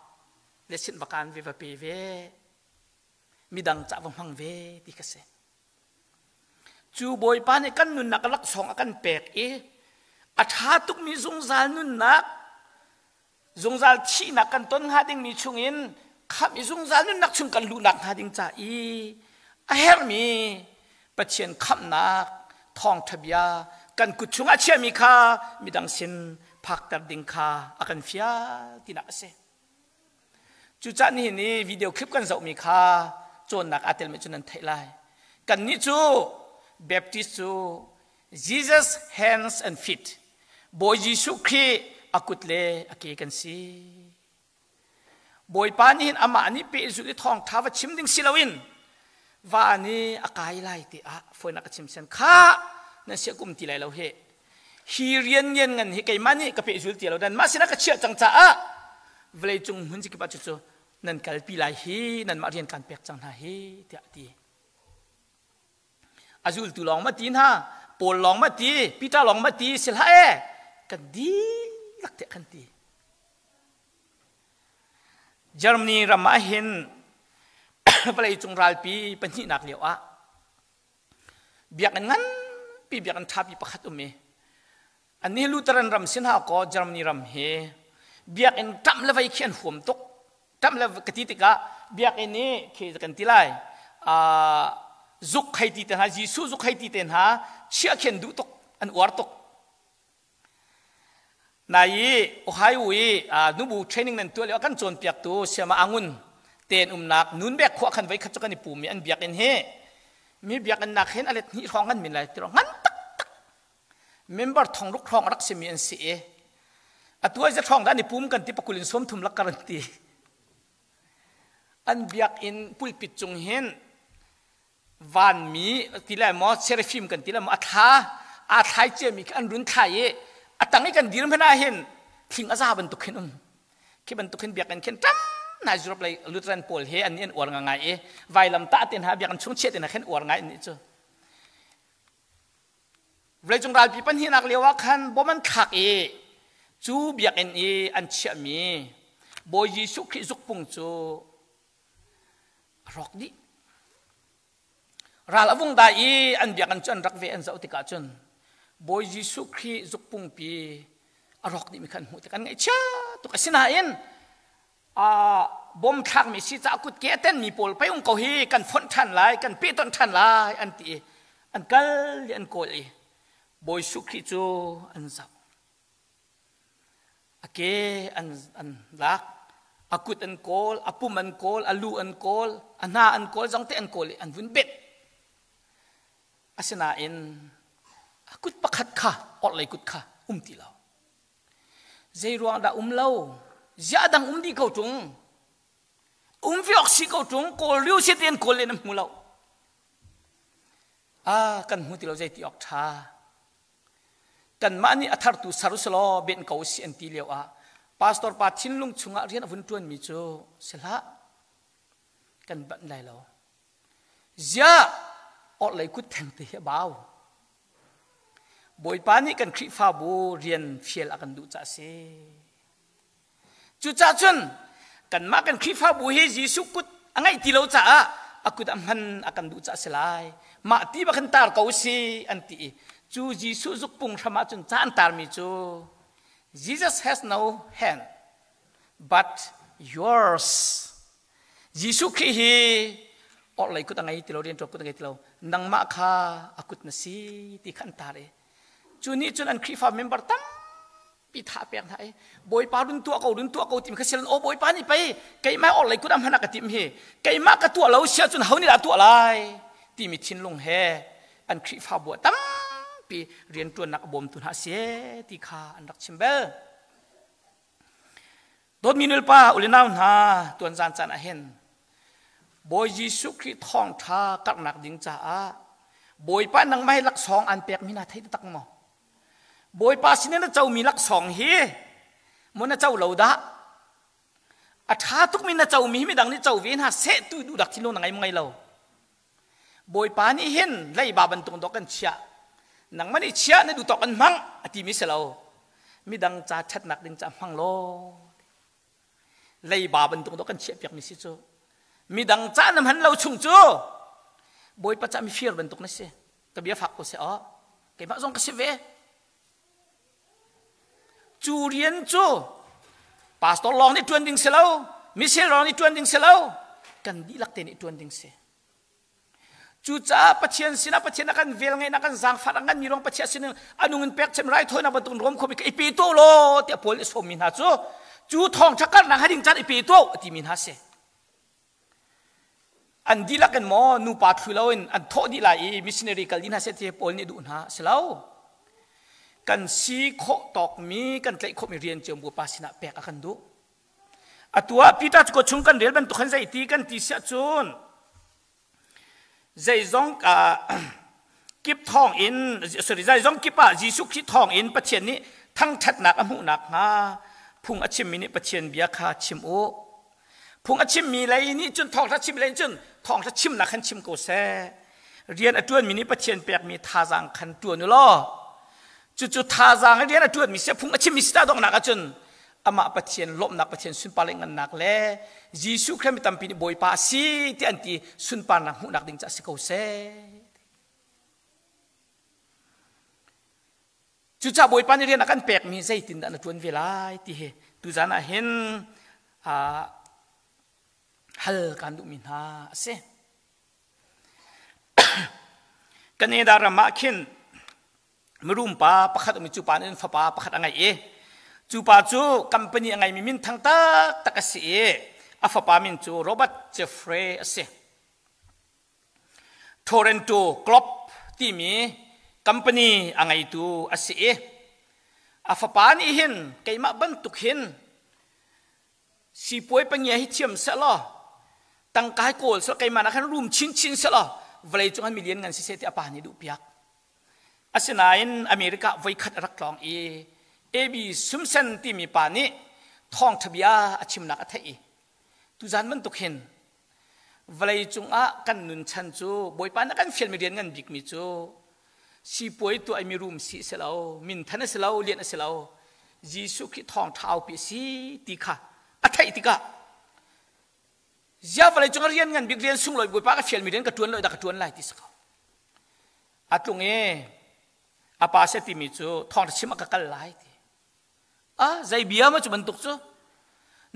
le sin va kaan ve va pe ve midang ca va hmang ve ti ka si cu bawipa nih kan nunnak laksawng a kan pek i a ṭha tukmi zungzal nunnak Zungzal thihnak kan ton hnga dingmi chungin khamh i zungzal nunnak chung kan luhnak hnga ding ca i a herhmi Pathian khamhnak thawngṭha bia kan kut chungah chiahmi kha midang sin phakter ding kha a kan fial tinak a si. Cucaah nihin i video clip kan zohmi kha cawnnak aa telmi cu nan theih lai. Kannih cu Baptist cu Jesus hands and feet Bawi Jesuh Khrih a kut le a ke kan si. Bawipa nih hin amah nih pehzulh i thawngṭha va chim ding si loin va nih a kai lai ti ah fawinak ka chim sian kha nan siah kum ti lai lo hi hi rian ngian ngan hi keimah nih ka pehzul ti lo nan mah sinah ka chiah cang caah vawlei cung hmun kip ah cucu nan kalpi lai hi nanmah rian kan pek cang hna hi tiah a ti. A zultu lawng ma ti hna, Paul lawng ma ti, Peter lawng ma ti si hlah e, kan dihlak tiah kan ti. Germany ram ah hin vawleicung ralpi pahnihnak lio ah biakinn nganpi biakinn ṭhapi pakhat um i annih Lutheran ram sin ha kaw Germany ram hi biakinn ṭamh le vei khi an huam tuk ṭamh le ka ti tikah biakinn i khi kan ti lai zuk hei ti te hna Jesuh zuk hei ti te hna chiah khi an duh tuk an uar tuk nai i Ohio i nubu training nan tuah lio kan cawnpiaktu siama angun ten umnak nunbek khua khan voi khat cu kan i pum i an biakinn hi mi biakinn nak hin a let hnih hrawng an min lai ti ngan taktak. Member thong ruk hrawng a rak simi an si i atu ai hrawng dah an i pum kan ti pakul in sawm thum lakkar an ti. An biakinn pulpit cung hin vanmi ti le maw seraphim kan ti le maw a thla aa thlai ciami khi an run thlai i a tang i kan dir hmanh ah hin thing a za bantuk khin um khi bantuk hin biakinn khin tam nai Europe lei Lutheran pawl he an an uar ngai i vailam tah te hna biakinn chung chiah te hna khin uar ngai an nih cu Vawleicung ralpi pahnihnak lio ah khan bom an thlak i cu biakinn i an chiahmi Bawi Jesuh Khrih zukpung cu a rawk dih. Ral a vung dai i an biakinn cu an rak ve an zoh tikah cun Bawi Jesuh Khrih zukpungpi a rawk dihmi kha an hmuh tik an ngaihchia tuk. Asinain bom thlakmi si caah kutke a tenmi pawl pei um ko hi kan fonh ṭhan lai kan pehtonh ṭhan lai an ti i an kal i an kawl i Bawi Jesuh Khrih cu an zoh. A ke an, an lak, a kut an kawl, a pum an kawl, a lu an kawl, a hna an kawl, zongte an kawl i an vun bet. Asinain a kut pakhat kha, orhlei kut kha um ti lo. Zeiruang dah um lo? Ziah dang um dih ko ṭung? Um ve awk si ko ṭung, kawl riu si tein kawl len an hmu lo. Ah, kan hmu ti lo zei ti awk ṭha. Kanmah nih a thartu ser usulaw ben ko si an ti lio ah pastor pa thinlung chungah rian a vun ṭuanmi cu si hlah kan banh lai lo. Ziah orhlei kut thengte hi a bau. Bawipa nih kan Khrihfabu rian fial a kan duh caah a si. Cucaah cun kanmah kan Khrihfabu hi Jesuh kut a ngeih ti lo caah a kut a hman a kan duh caah a si lai. Mah ti bak hin tar ko si an ti i cu Jesuh zukpung hram ah cun ca an tarmi cu Jesus has no hand but yours. Jesuh Khrih hi orhlei kut a ngei ti lo rianṭuan kut a ngei ti lo nangmah kha a kut na si ti kha an tar i cu nih cun an Khrihfa member tam pi tha pek hna i Bawipa run tuah ko run tuah ko timi kha silan aw Bawipa nih pei keimah orhlei kut ah hman a ka timh hi keimah ka tuah lo sia cun ho nih dah tuah lai timi thinlung he an Khrihfabu ah tampi rianṭuannak a bawmtu hna si ti kha an rak chim bel. Dawtmi nulepa ule nau hna tuan zan caan ah hin Bawi Jesuh Khrih thawngṭha karhnak ding caah Bawipa nangmah hi laksawng aan pekmi hna thei taktak maw? Bawipa sinin na comi laksawng hi maw na co lo dah? A ṭha tukmi na comi hi midang nih co ve hna seh tu duhdak thinlung na ngei maw ngei lo? Bawipa nih hin leiba bantuk dawh kan chiah. Nangmah nih chiah na duh tawk an hmang a timi si lo. Midang ca ṭhatnak ding ca hmang law. Leiba bantuk dawh kan chiah piakmi si cu. Midang ca na hman lo chung cu Bawipa ca mifir bantuk na si. Ka bia fak ko seh aw. Keimah zong ka si ve. Cu rian cu pastor lawng nih ṭuan ding si lo, missionary lawng nih ṭuan ding si lo, kan dihlak te nih ṭuan ding si. Cucaah Pathian sinah Pathian a kan vel ngeihnak kan zaangfah a nganmi ruang Pathian sin a nung in pek cem raithawinak bantuk rom khomi ka i pe tuah law tiah Paul nih sawmmi hna cu cu thawngṭha karhnak ha ding caan i pe tuah a timi hna si. An dihlak in maw nupa thlu loin an thawh dih lai i missionary kal dih hna seh ti Paul nih duh hna si lo. Kan si khawh tawkmi kan tlaih khawhmi rian cio Bawipa sinah pek a kan duh. Atu ah Peter cu chung kan rel bantuk khan zeiti kan ti siah cun zeizong kip thawng in sorry zeizong kip ah Jesuh Khrih thawng in Pathian nih thangṭhatnak a hmuh nakhnga phung a chimmi nih Pathian bia kha chim u. Phung a chimmi lei nih cun thawngṭha chim lei cun thawngṭha chimnak khan chim ko seh. Rian a ṭuanmi nih Pathian pekmi thazaang khan ṭuan u law cucu thazaang rian a ṭuanmi si phung a chimmi si ta donghnak ahcun amah Pathian lawmhnak Pathian sunpar ngannak le Jesuh Khrih mi tampi nih Bawipa a si ti an ti sunparnak hmuhnak ding ca si ko seh. Cucaah Bawipa nih rian a kan pekmi zeitindah na ṭuan ve lai ti hi tuzan ah hin hal kaan duhmi hna a si. Canada ram ah khin mirum pa pakhat um i cu pa nih fapa pakhat a ngeih i cu pa cu company a ngeimi minthang taktak a si i a fapa min cu Robert Jeffrey a si. Toronto Globe timi Company a ngeitu a si i a fapa nih hin keimah bantuk hin sipuai pangia hi thiam sehlaw tangka hi kawl seh keimah nak khan rum chinchin sehlaw vawlei cung ah million ngan si seh ti a pa nih duh piak. Asinain America voikhat a rak tlawng i AB Simpson timi pa nih thawngṭha bia a chimnak a theih i tuzan bantuk hin vawlei cungah kan nun chan cu Bawipa nih a kan fialmi rian ngan bikmi cu sipuai tuah i mirum si a si lo, minthan a si lo, lian a si lo, Jesuh Khrih thawngṭha aupi a si ti kha a theih tikah Zia vawlei cung ah rian ngan bik rian sunglawi Bawipa ka fialmi rian ka ṭuan lo dah ka ṭuan lai ti si ko. A tlung i a pa se timi cu thawngṭha chim ah ka kal lai ti. Ah zei bia ma cu bantuk cu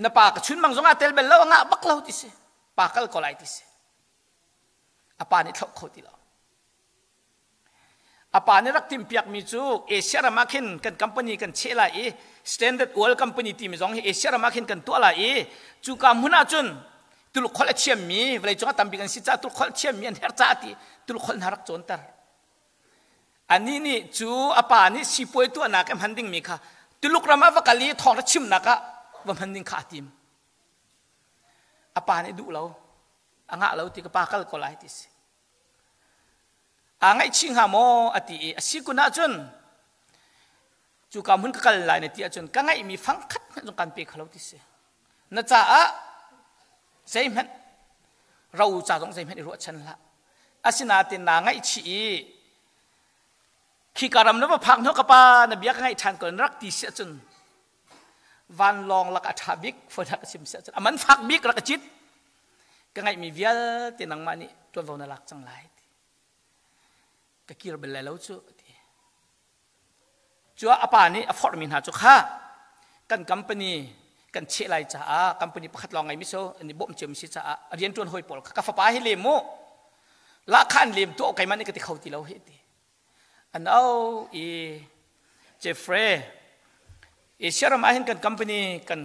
na pa ka chun mang zong ah tel bel lo a ngah bak lo ti si. Pa kal ko lai ti si. A pa nih thloh kho ti lo. A pa nih rak timhpiakmi cu Asia ram ah khin kan company kan cheh lai i Standard Oil Company timi zong hi Asia ram ah khin kan tuah lai i cuka hmun ah cun Tuluk holh a thiammi vawleicung ah tampi kan si caah Tuluk holh a thiammi an herh caah ti Tuluk holh hna rak cawnter. Anih nih cu a pa nih sipuai tuahnak i hman dingmi kha Tuluk ram ah va kal i thawngṭha chimnak ah va hman ding kha a tim. A pa nih duh lo, a ngah lo ti ka pa kal ko lai ti si. Aa ngaihchih hnga maw a ti i a si kun ahcun cuka hmun ka kal lai na ti ahcun ka ngeihmi fang khat hmanh zong kan pe kho lo ti si. Na caah zeihmanh ro ca zong zeihmanh i ruahchan hlah. Asinain naa ngaihchih i khika ram na va phak hnu ka pa na bia ka ngaih ṭhan ko na rak ti si ahcun vanlawng lak a ṭha bik phone ka chim si ahcun a man fak bik rak ka cit ka ngaihmi vialte nangmah nih ṭuanvo na lak cang lai ti ka kir bal lai lo cu ti cuah a pa nih a forhmi hna cu kha kan company kan cheh lai caah company pakhat lawng ngeimi so an i bawmh cio mi si caah a rianṭuan hawi pawl kha ka fapa hi lem mu lahkhah an lem tuah keimah nih ka ti kho ti lo hi ti An au i Jeffrey, Asia ram ah hin kan company kan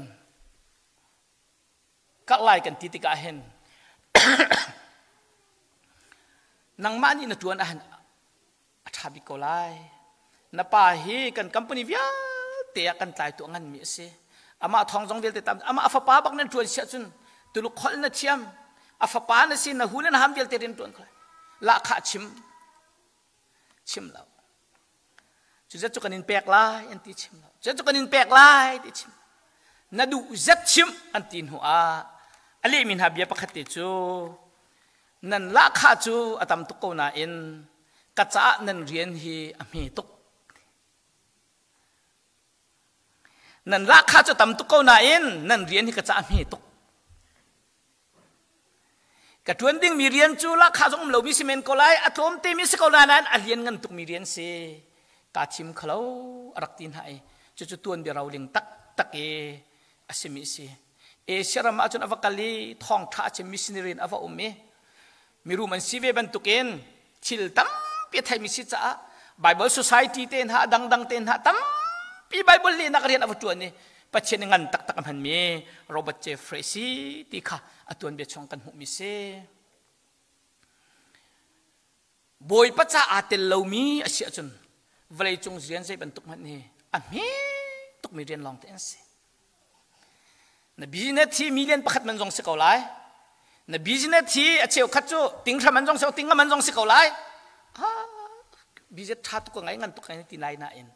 karh lai kan ti tikah hin nangmah nih na ṭuan ahhin a ṭha bik ko lai. Na pa hi kan company vialte ah kan tlaitu a nganmi a si. Amah thawng zong vialte tam amah a fapa bak nan ṭuan siah cun Tuluk holh na thiam a fapa na si na hu le na ham vialte rian ṭuan kho lai. Lahkhah chim chim lo cu zat cu kan in pek lai an ti chim lo cu kan in pek lai ti chim na duh zat chim an ti hnu ah a lehmi hna bia pakhat te cu nan lahkhah cu a tam tuk ko nain ka caah nan rian hi a hme tuk nan lahkhah cu tam tuk ko nain nan rian hi ka caah a hme tuk Ka ṭuan dingmi rian cu lahkhah zong um lomi si men ko lai, a tlawm temi si ko lai nain a lian ngan tukmi rian si. Kaa thim khalo a rak ti hna i cucu tuanbia roling taktak i a simi a si. Asia ram ahcun a va kal i thawngṭha a chim missionary in a va um i mirum an si ve bantukin thil tampi a theimi si caah Bible Society te hna a dangdang te hna tampi Bible lehnak rian a va ṭuan i Pathian i ngan taktak a hmanmi Robert Jeffrey si ti kha a tuanbia chung kan hmuhmi si. Bawipa ca aa tel lomi a si ahcun vawleicung rian zei bantuk hmanh hi a hme tukmi rian lawng te an si. Na business hi million pakhat man zong si ko lai. Na business hi a cheukhat cu tinghra man zong si ko, tinga man zong si ko lai. Ah, business tha tuk ka ngai ngan tuk ngai ti lai nain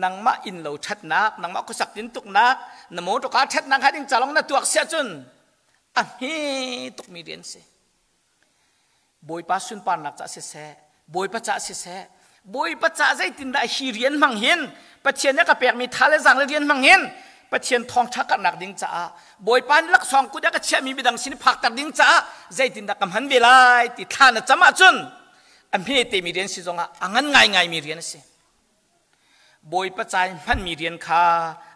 nangmah inn lo thatnak, nangmah khuasak tin tuknak, na motor car thatnak ha ding calong na tuak sia cun a hme tukmi rian si. Bawipa sunparnak caah siseh, Bawipa caah siseh, Bawipa caah zeitindah hi rian hmang hin Pathian nih a ka pekmi tha le zaang le rian hmang hin Pathian thawngṭha karhnak ding caah Bawipa nih laksawng kut a ka chiahmi midang sin phakter ding caah zeitindah ka hman ve lai ti thla na cam ahcun a hmete mi rian si zongah a ngan ngaingaimi rian a si. Bawipa ca in hmanmi rian kha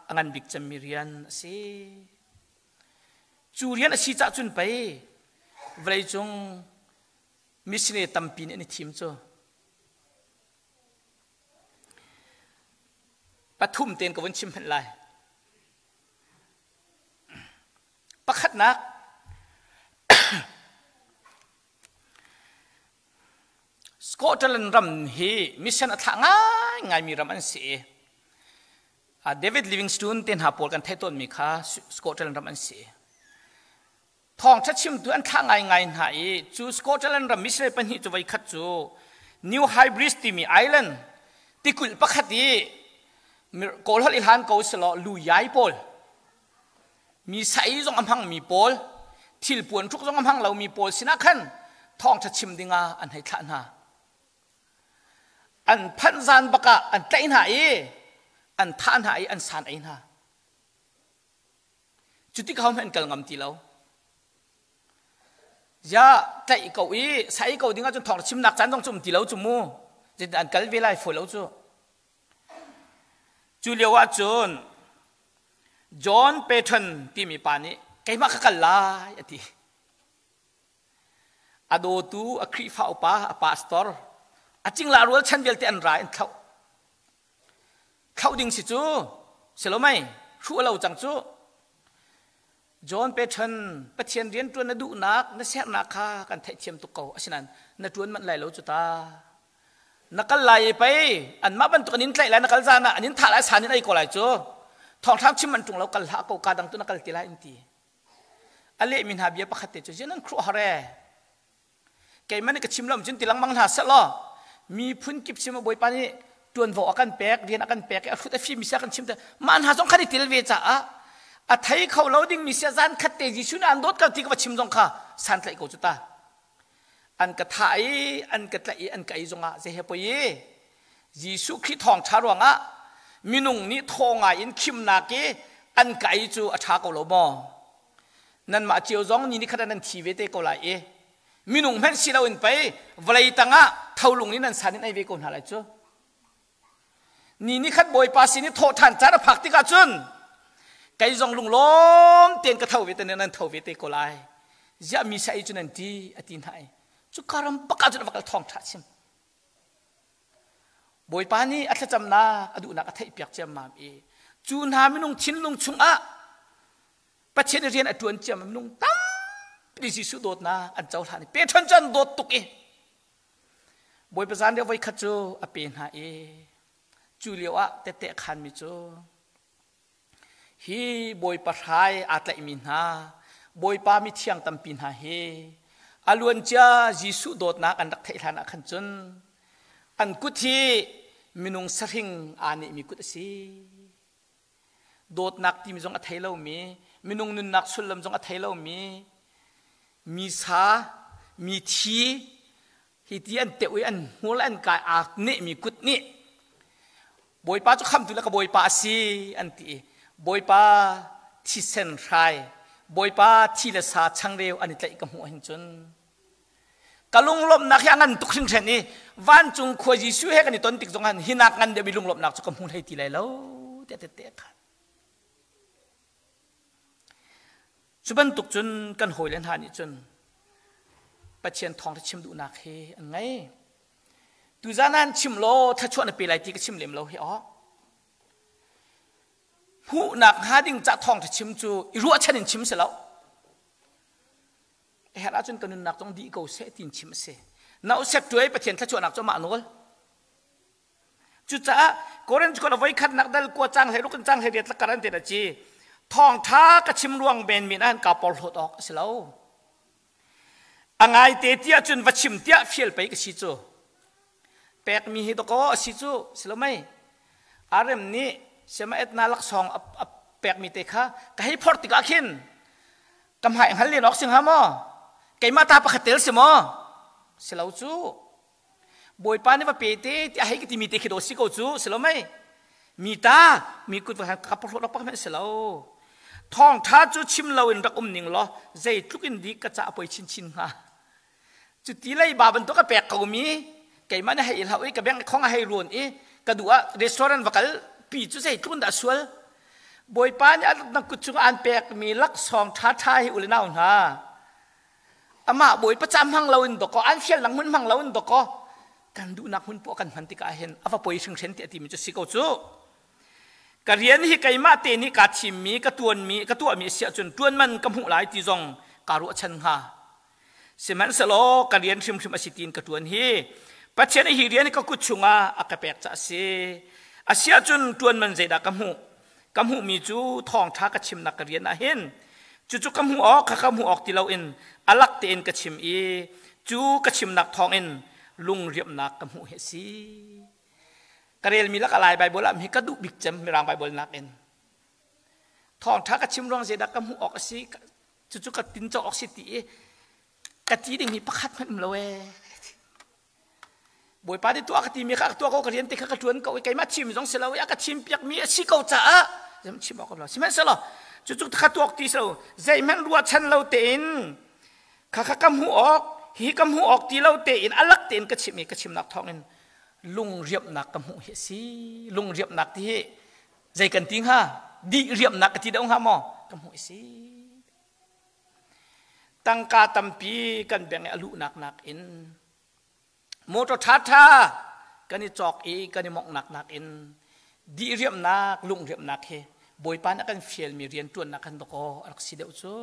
a ngan bik cemmi rian a si. Cu rian a si cah cun pei vawleicung missionary tampi nih an i thim cu. Pathum tein ka vun chim hmanh lai. Pakhatnak Scotland ram hi mission a thlah ngaingaimi ram an si i David Livingstone te hna pawl kan theih tawnmi kha Scotland ram an si. Thawngṭha chimtu an thlah ngaingai hna i cu Scotland ram missionary pahnih cu voikhat cu New Hybrids timi island tikulh pakhat i Kawl holh i hlan ko selaw lu yai pawl mi sai zong a hmangmi pawl thil puan hruk zong a hmang lomi pawl sinah khan thawngṭha chim dingah an hei thlah hna. An phanh zan bakah an tlaih hna i an thah hna i an san ei hna. Cuti kha an kal ngam ti lo. Ya tlaih ko i sai ko ding ahcun thawng chimnak caan zong cu um ti lo cu mu. Zeitin an kal ve lai fawi lo cu. Cu lio ahcun John Patton timi pa nih keimah ka kal lai a ti. A dawtu a Khrihfa upa a pastor a cingla rual chan vialte an ra in thlauh. Thlauh ding si cu si lo mei hruh a lo cang cu. John Patton Pathian rian ṭuan na duhnak na sernak kha kan theihthiam tuk ko asinain na ṭuan manh lai lo cu ta. Na kal lai i pei anmah bantuk an in tlaih lai na kal zan ah an in thah lai san in ei ko lai cu. Thawngṭha chim an ṭung lo kal hlah ko ka dang tu na kal ti lai an ti. A lehmi hna bia pakhat te cu zian an khuah har ee. Keimah nih ka chim lo cun ti lengmang hna seh law miphun kip sim Bawipa nih ṭuanvo a kan pek rian a kan pek i a hrut a fimi sia kan chim te mah hna zong khan i tel ve caah a thei kho lo dingmi sia zan khat te Jesuh nih an dawt ko ti ka va chim zong kha santlaih ko cu ta an ka thah i an ka tlaih i an ka ei zongah zei he poi i Jesuh Khrih thawngṭha ruangah minung nih thaw ngai in khimnak i an ka ei cu a ṭha ko lo maw? Nanmah cio zong ni nikhat ah nan thi ve te ko lai i minung hmanh si loin pei vawlei tangah tholung in nan san in ei ve ko hna lai cu. Ni nikhat Bawipa sin i thawh ṭhan caan a phak tikah cun kei zong lunglawm tein ka tho ve te nan tho ve te ko lai. Ziah mi sa ei cu nan ti a ti hna i cu karam bak ah cun a va kal thawngṭha chim. Bawipa nih a thlacamnak a duhnak a theihpiak ciammam i cu hna minung thinlung chungah Pathian i rian a ṭuan ciammam minung tampi Jesuh dawtnak an cohlan i Petron cu an dawt tuk i Bawipa zan lio voikhat cu a pe hna i cu lio ah tette a khanmi cu Hi Bawipa hrai aa tlaihmi hna, Bawipa mithiang tampi hna hi a luancia Jesuh dawtnak an rak theih hlan ah khan cun an kut hi minung sahring aa nehmi kut a si. Dawtnak timi zong a thei lomi, minung nunnak sullam zong a thei lomi, mi sa, mi thi, hi ti an teuh i an hmur le an kai aa nehmi kut nih Bawipa cu khamtu le ka Bawipa a si an ti i Bawipa thisen hrai Bawipa thi le sa changreu an i tlaih ka hmuh hin cun ka lunglawmhnak hi a ngan tuk hringhran i vancung khua Jesuh he kan i ton tik zong han hinak ngan deuh mi lunglawmhnak cu ka hmu hlei ti lai lo tiah tette a khan Cu bantuk cun kan hawile hna nih cun Pathian thawngṭha chim duhnak hi an ngei. Tuzan ah an chim law thluachuah na pe lai ti ka chim lem lo hi aw. Hmuhnak hnga ding ca thawngṭha chim cu i ruahchan in chim si lo. A herh ahcun ka nunnak zong dih ko seh tiin chim a si. Na usek tuai Pathian thluachuahnak cu amah nawl. Cucaah Korinth khual voi khatnak dal kua cang hlei ruk in cang hlei riat lakar an ti na ci thawngtha ka chim ruang men min an ka porhlawt awk a si lo. A ngai te tiah cun va chim tiah fial pei ka si cu. Pekmi hi dakaw a si cu si lo mei. Arem nih sema etna laksawng a pekmi te kha ka hei phorh tikah khin ka hmai hngal len awk si hnga maw? Keimah ta pakhat tel si maw? Si lo cu. Bawipa nih va pe te tiah hei ka timi te khi daw si ko cu si lo mei mi ta mi kut va ka porhlawt rak pak hmanh si lo thawngtha cu chim lo in rak um ning law zeitluk in dik ka ca a poi chinchin hnga cu ti lei ba bantuk a pek ko mi keimah nih hei hlau i ka bank khong a hei ruan i ka duh ah restaurant va kal pi cu zeitluk in dah sual Bawipa nih a na kut chung an pek mi laksawng ṭha ṭha hi ule nau hna Amah Bawipa ca hmang loin dawkaw an fialnak hmun hmang loin dawkaw kan duhnak hmun poah kan hman tikah hin a va poi hringhren ti a timi cu si ko cu. Ka rian hi keimah te nih kaa thimmi, ka tuanmi, ka tuahmi a si ahcun tuan man ka hmuh lai ti zong kaa ruahchan hnga. Sihmanhsehlaw ka rian hrimhrim a si tiin ka tuan hi. Pathian hi rian ka kut chungah a ka pek caah a si. A si ahcun ṭuan man zeidah ka hmuh? Ka hmuhmi cu thawngṭha ka chimnak ka rian ah hin cucu ka hmuh awk kha ka hmuh awk ti loin a lak tein ka chim i cu ka chimnak thawngin lungriamhnak ka hmuh hi a si. Ka relmi lak a Lai Baibal ah hi ka duh bik cem Mirang Baibal nakin. Thawngṭha ka chim ruang zeidah ka hmuh awk a si cucu ka tinco awk si ti i ka ti ding hi pakhat hmanh um lo ee. Bawipa nih tuah ka timi kha ka tuah ko ka rian te kha ka ṭuan ko i keimah chim zong si lo i a ka chim piakmi a si ko caah zeihmanh chim awk lo sihmanhsehlaw cucu kha tuak ti si lo zeihmanh ruahchan lo tein kha kha ka hmuh awk hi ka hmuh awk ti lo tein a lak tein ka chim i ka chimnak thawngin lungriamhnak ka hmuh hi a si lungriamhnak ti hi zei kan ti hnga dih riamhnak ka ti deuh hnga maw ka hmuh hi si Tangka tampi kan beng i a luhnak nakin motor ṭhaṭha kan i cawk i kan i monghnak nakin dihriamhnak lungriamhnak hi Bawipa nih a kan fialmi rianṭuannak khan dawkaw a rak si deuh cu.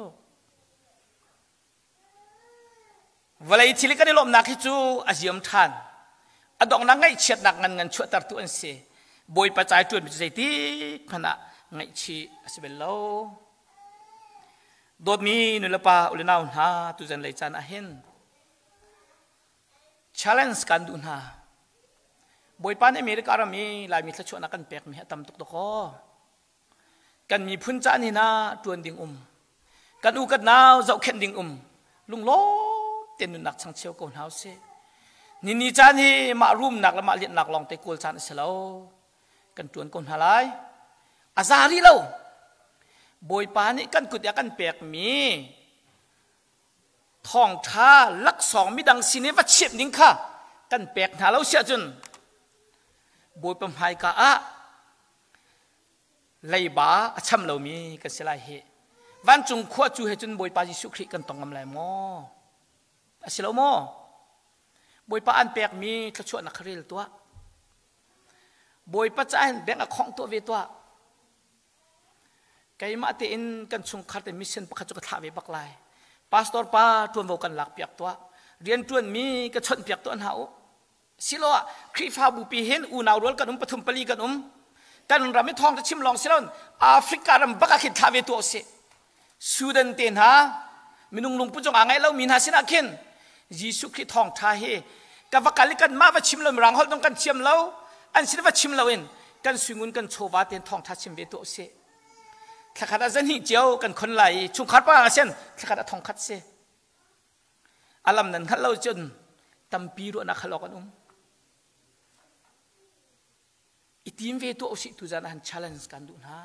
Vawlei thil i kan i lawmhnak hi cu a ziam ṭhan. A donghnak ngaihchiatnak ngan ngan chuahtertu an si. Bawipa ca i ṭuanmi cu zeitik hmanh ah ngaihchih a si bal lo. Dawtmi nulepa ulenau hna tuzan lei caan ah hin challenge kan duh hna. Bawipa nih America ram i Laimi thluachuahnak kan pekmi hi a tam tuk dawkaw. Kan miphun caan hin ah ṭuan ding um. Kan u kan nau zohkhenh ding um. Lunglawm tein nunnak changcheu ko hna usih. Ni ni caan hi mah rumnak le mah lianhnak lawng te kawl caan a si lo. Kan ṭuan ko hna lai. A za rih lo. Bawipa nih kan kut i a kan pekmi thawngṭha laksawng midang sin i va chimh ding kha kan pek hna lo siah cun Bawipa hmaika ah leiba a cham lomi kan si lai hi. Vancung khua cu he cun Bawipa Jesuh Khrih kan tong ngam lai maw? A si lo maw? Bawipa an pekmi thluachuahnak kha rel tuah. Bawipa caah hin beng a khongh tuah ve tuah. Keimah tein kan chungkhar te mission pakhat cu ka thlah ve bak lai. Pastor pa ṭuanvo kan lak piak tuah. Rian ṭuanmi ka chawnh piak tuah hna u. Siloah Khrihfabu pi hin unau rual kan um pathum pali kan um. Kan ram i thawng te chim lawng si loin Africa ram bak ah khin thlah ve tuah usih. Sudan te hna minung lungput zong aa ngaih lomi hna sinah khin Jesuh Khrih thawngṭha hi ka va kal i kanmah va chim lo mirang holh zong kan thiam lo an sin va chim loin kan suingun kan chawva tein thawngṭha chim ve tuah usih thlakhat ah zan hnih cio kan khon lai i chungkhar pa ah sian thlakhat ah thongkhat si alam nan hngalh lo cun tampi ruahnak hal awk an um i tim ve tuah usih tu zan ah han challenge kan duh hna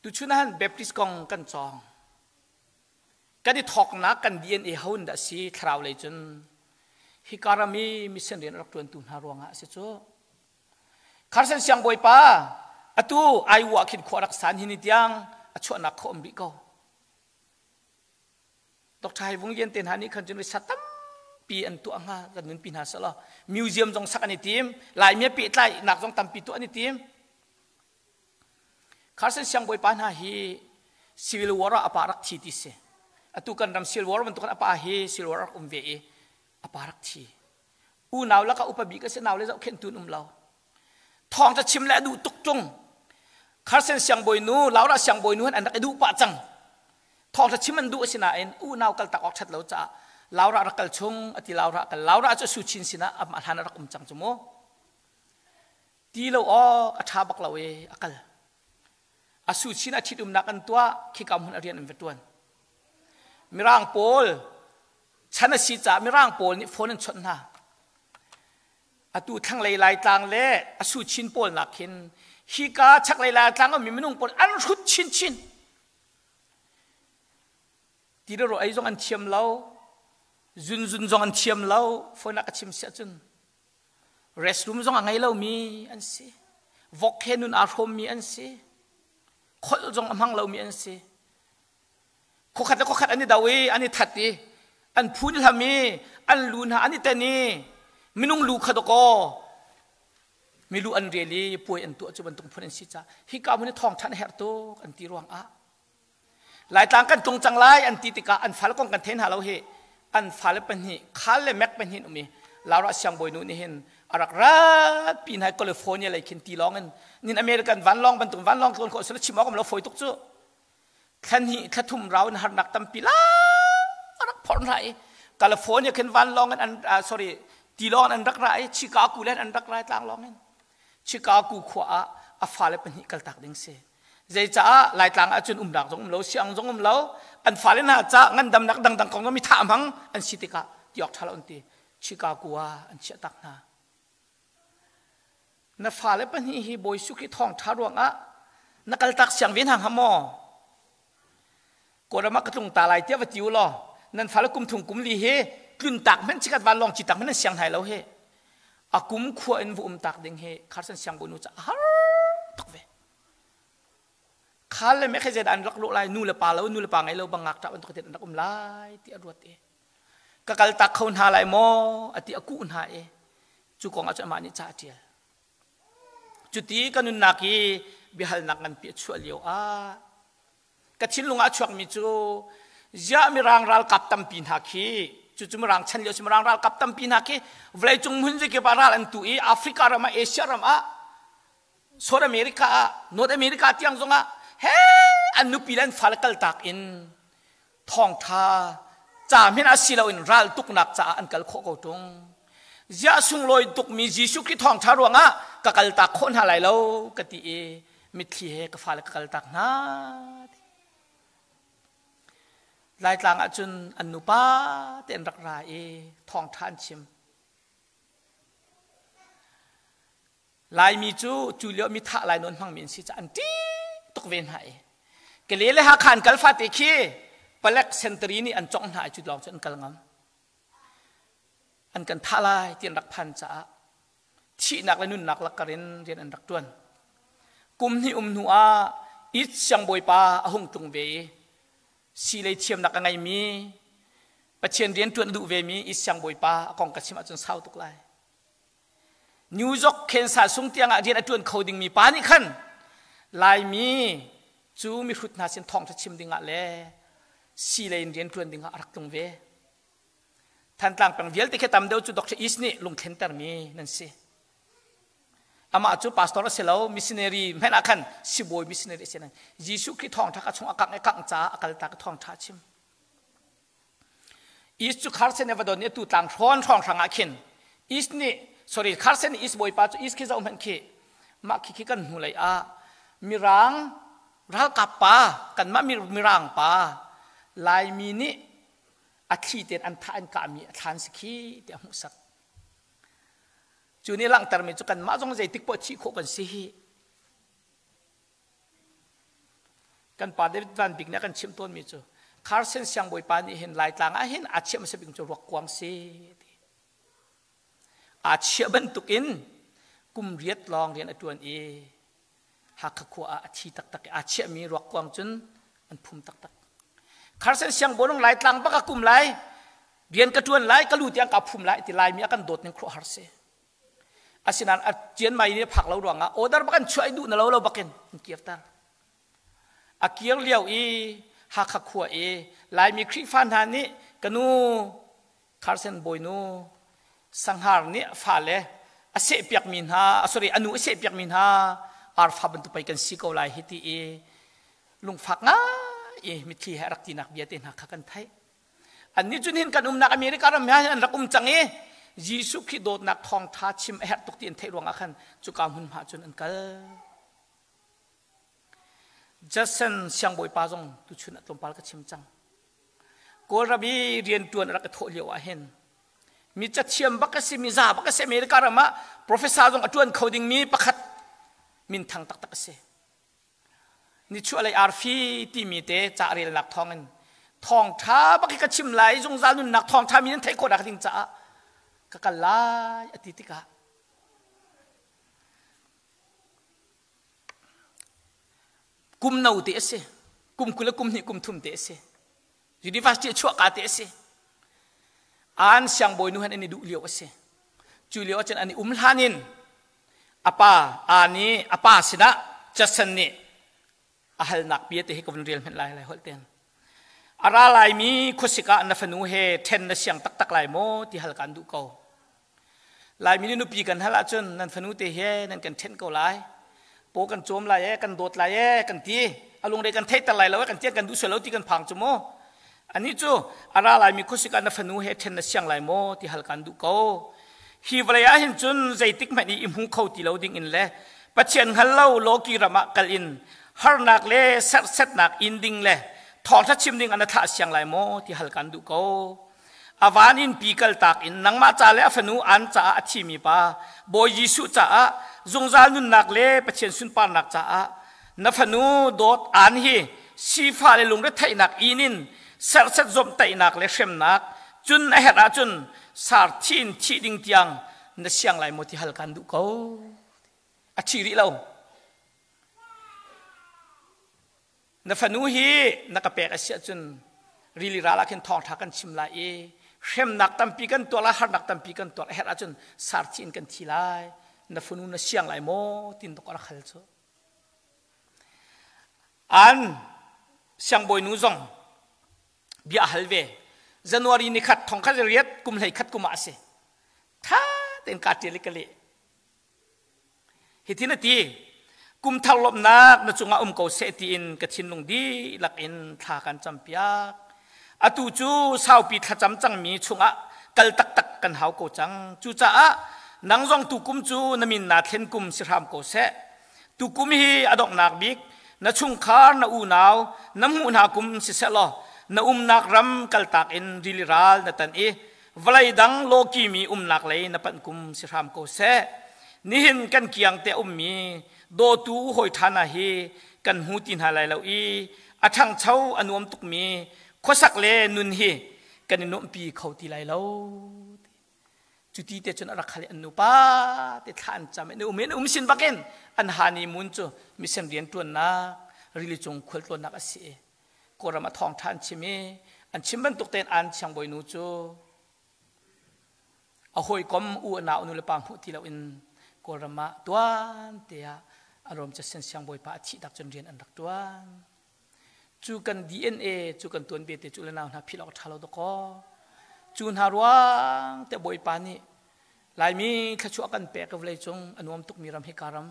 Tuchun ah Baptist kong kan cawng. Kan i thawknak kan DNA ho in dah si thlarau lei cun hika ram i mission rian rak ṭuantu hna ruangah a si cu. Carson siangbawipa atu Iowa khin khua rak san hi ni tiang a chuahnak kho um rih ko. Dr. Hai Vung Lian te hna nih khan cun risa tampi an tuah hnga kan nunpi hna selaw museum zong sak an i tim Laimi pehtlaihnak zong tampi tuah an i tim Carson siangbawipa hna hi Civil War ah a pa rak thi ti si atu kan ram Civil War bantuk a pa hi Civil War rak um ve i a pa rak thi unau lakah upa bik a si nau le zohkhenhtu an um lo Thawng ca chim le a duh tuk ṭung. Carson siangbawinu, Laura siangbawinu han an rak i duh pah cang. Thawng ca chim an duh a si nain unau kal tak awk ṭhat lo caah Laura rak kal chung a ti Laura kal. Laura cu Su Chin sinah amah hlan a rak um cang cu mu. Ti lo awk a ṭha bak lo i a kal. A Su Chin a ṭhitumnak an tuah khika hmun a rian an va ṭuan. Mirang pawl chan a si caah Mirang pawl nih phone an chawnh hna. Atu thlanglei Laitlang le a su chin pawl nak khin hika chaklei Laitlang ummi minung pawl an hrut chinchin. Ti le rawl ei zong an thiam lo, zunzun zong an thiam lo, phone ah ka chim siah cun restroom zong a ngei lomi an si. Vok he nun aa hrawmmi an si. Kholh zong a hmang lomi an si. Khuakhat le khuakhat an i do i an i that i an phun hlam i an lu hna an i ten i minung lu kha dawkaw milu an rel i puai an tuah cu bantuk phun an si caah hika hmun i thawngṭha na herh tuk an ti ruangah Laitlang kan tlung cang lai an ti tikah an fal kong kan thei hna lo hi. An fale pahnih Khal le Mek pahnih um i Laura siangbawinu nih hin a rak rat pi hna California lei khin tilawng in nin American vanlawng bantuk vanlawng tlawn khawh sila chim awk um lo fawi tuk cu. Thla hnih thla thum rau in harnak tampi la a rak phorh hna i California khin vanlawng in an sorry tilawng in an rak ra i Chicago le an rak ra tlanglawng in Chicago khua ah a fale pahnih kaltak ding si. Zeicaah Laitlang ahcun umnak zong um lo, siang zong um lo, an fale hna ca ngandamnak dangdang kong mi thah hmang an si tikah ti awk ṭha lo an ti. Chicago ah an chiah tak hna. Na fale pahnih hi Bawi Suk hi thawngṭha ruangah na kaltak siang ve hna hnga maw? Kawlram ah ka tlung ta lai tiah va ti u law nan fale kum thum kum li hi tlun tak hmanh chikat vanlawng ci tak hmanh nan siang hnai lo hi. A kum khua in va um tak ding hi Carson siangbawinu ca a har tuk ve. Khal le mekhe zeidah an rak lawh lai nu le pa lo nu le pa ngei lo bang ngakṭah bantuk an rak um lai ti a ruat i ka kal tak kho hna lai maw a ti a kuh hna i cu kong ah cun amah nih ca a ṭial. Cuti ka nunnak i biahalnak nganpi a chuah lio ah ka thinlung ah a chuakmi cu ziah mirang ralkap tampi hna khi cucu mirang chan lio si mirang ralkap tampi hna khi vawleicung hmun zeikip ah ral an tu i Africa ram ah Asia ram ah South America ah North America tiang zongah he an nupi le an fale kaltak in thawngtha ca hmanh ah si loin ral tuknak caah an kal khawh ko ṭung. Ziah sunglawi tukmi Jesuh Khrih thawngtha ruangah ka kaltak khawh hna lai lo ka ti i mitthli he ka fale ka kaltak hna. Laitlang ah cun an nupa te an rak ra i thawngtha an chim. Laimi cu cu lio mi thah lai nawn hmangmi an si caah an ṭih tuk ve hna i Kale le Hakha an kal fate khi palek sentari nih an congh hna i cu lawng cu an kal ngam. An kan thah lai ti an rak phan caah thihnak le nunnak lakkar in rian an rak ṭuan. Kum hnih um hnu ah East siangbawipa a hung tlung ve i sii lei thiamnak a ngeimi Pathian rian ṭuan a duh vemi East siangbawipa a kong ka chim ahcun sau tuk lai. New York Khensa sung tiangah rian a ṭuan kho dingmi pa nih khan Laimi cu mihrut hna sin thawngṭha chim dingah le sii in rian ṭuan dingah a rak tlung ve. Thantlang peng vialte khi tam deuh cu Dr. East nih lungthlentermi nan si. Amah cu pastor a si lo, missionary hmanh ah khan sibawi missionary a si. Jesuh Khrih thawngṭha kha chung a kangh i kangh caah a kaltak i thawngṭha a chim. East cu Carson nih va don i atu tlang hrawn hrawnghrang ah khin East nih sorry Carson nih East bawipa cu East khi zoh hmanh khi mah khi khi kan hnu lei ah Mirang ralkap pa kanmah Mirang pa Laimi nih a thli tein an thah an kahmi a thlan si khi tiah hmuhsak. Cu nih langhtermi cu kanmah zong zeitik poah thih khawh kan si hi. Kan pa David Van Bik nih a kan chimh tawnmi cu Carson siangbawipa nih hin Laitlang ah hin aa chiah hmasa bik cu ruakkuang si ti. Aa chiah bantukin kum riat lawng rian a ṭuan i Hakha khua ah a thi taktak i aa chiahmi ruakkuang cun an phum taktak. Carson siangbawi Laitlang bak a kum lai, rian ka ṭuan lai, ka lu tiang ka phum lai ti Laimi a kan dawt ning khuaruahhar si. Asinain a Chiang Mai nih a phak lo ruangah order bak an chuah i duh na lo lo bakin an kirter. A kir lio i Hakha khua i Laimi Khrihfa hna nih ka nu Carson bawinu Sanghar nih fale a sehpiakmi hna sorry a nu a sehpiakmi hna arfa bantuk pei kan si ko lai hi ti i lungfak ngai i mitthli he a rak tinak bia te hna kha kan theih. Annih cu nihin kan umnak America ram he an rak um cang i Jesuh Khrih dawtnak thawngṭha chim a herh tuk ti an theih ruangah khan cuka hmunhma cun an kal. Judson siangbawipa zong tuchun ah tlawmpal ka chim cang. Kawlram i rianṭuan a rak i thawh lio ah hin mi cathiam bak a si, mi za bak a si, America ram ah professor zong a ṭuan kho dingmi pakhat minthang taktak a si. Nichuahlei arfi timi te ca relnak thawngin thawngṭha bak hi ka chim lai zungzal nunnak thawngṭha mi nan theih khawh nak ding caah ka kal lai a ti tikah kum no te a si kum 20 le kum hnih kum thum te a si University a chuahka te a si. An siangbawi nu han an i duh lio a si. Cu lio ahcun an i um hlan in a pa aa nih a pa sinah Jason nih a halnak bia te hi ka vun rel hmenh lai lai holh ten. A ra laimi khuasik ah na fanu he ṭhen na siang taktak lai maw ti hal kaan duh ko. Laimi nih nupi kan hal ahcun nan fanu te he nan kan ṭhen ko lai. Paw kan cawm lai ee, kan dawt lai ee, kan ti. A lungre kan theihter lai lo ee, kan ti kan duh sual lo ti kan phang cu mu. Anih cu a ra laimi khuasik ah na fanu he ṭhen na siang lai maw ti hal kaan duh ko. Hi vawlei ah hin cun zeitik hmanh i i hmu kho ti lo ding in le Pathian hngal lo lawki ram ah kal in harnak le serhsetnak in ding le thawngṭha chim ding ah na thlah siang lai maw ti hal kan duh ko. A van in pi kaltak in nangmah ca le a fanu an caah a thimi pa Bawi Jesuh caah zungzal nunnak le Pathian sunparnak caah na fanu dawt an hi sifah le lungretheihnak in in serhset zawmhtaihnak le hremnak cun a herh ahcun sar thi in thih ding tiang na siang lai maw ti hal kan duh ko. A thi rih lo. Na fanu hi na ka pek a si ahcun rili ral ah khin thawngṭha kan chim lai i hremnak tampi kan tuar lai harnak tampi kan tuar a herh ahcun sarthi in kan thi lai na fanu na siang lai maw tin tuk a rak hal cu an siangbawinu zong bia a hal ve January ni khat thong khat riat kum hlei khat kum ah a si tha tein ka ṭial i ka leh Hitin a ti, Kumthar lawmhnak na cungah um ko seh tiin ka thinlung dihlak in thla kan campiak. Atu cu saupi thlacam cangmi chungah kal taktak kan hau ko cang. Cucaah nang zong tukum cu na min naa thlen kum si hram ko seh. Tukum hi a donghnak bik na chungkhar, na unau, na hmuh hna kum siseh law na umnak ram kaltak in rili ral na tan i vawlei dang lawkimi umnak lei na panh kum si hram ko seh. Nihin kan kiang te ummi dawtu hawi ṭha hna hi kan hmu ti hna lai lo i a ṭhangcho a nuam tukmi khuasak le nun hi kan i nuamhpi kho ti lai lo. Cuti te cun a rak hal i an nupa te thla an cam i um in um sin bakin an honeymoon cu mission rian ṭuannak rili cung khualtlawnnak a si i Kawlram a thawngṭha an chim i an chim bantuk tein an siangbawinu cu a hawikom u a nau nu le pa hmuh ti loin Kawlram ah tuan te ah a rom casen siangbawipa a thih tak cun rian an rak ṭuan. Cu kan DNA cu kan tuan bia te cu le nau hna philh awk ṭha lo dakaw. Cu hna ruang te Bawipa nih Laimi thluachuah kan pek vawlei cung a nuam tukmi ram hika ram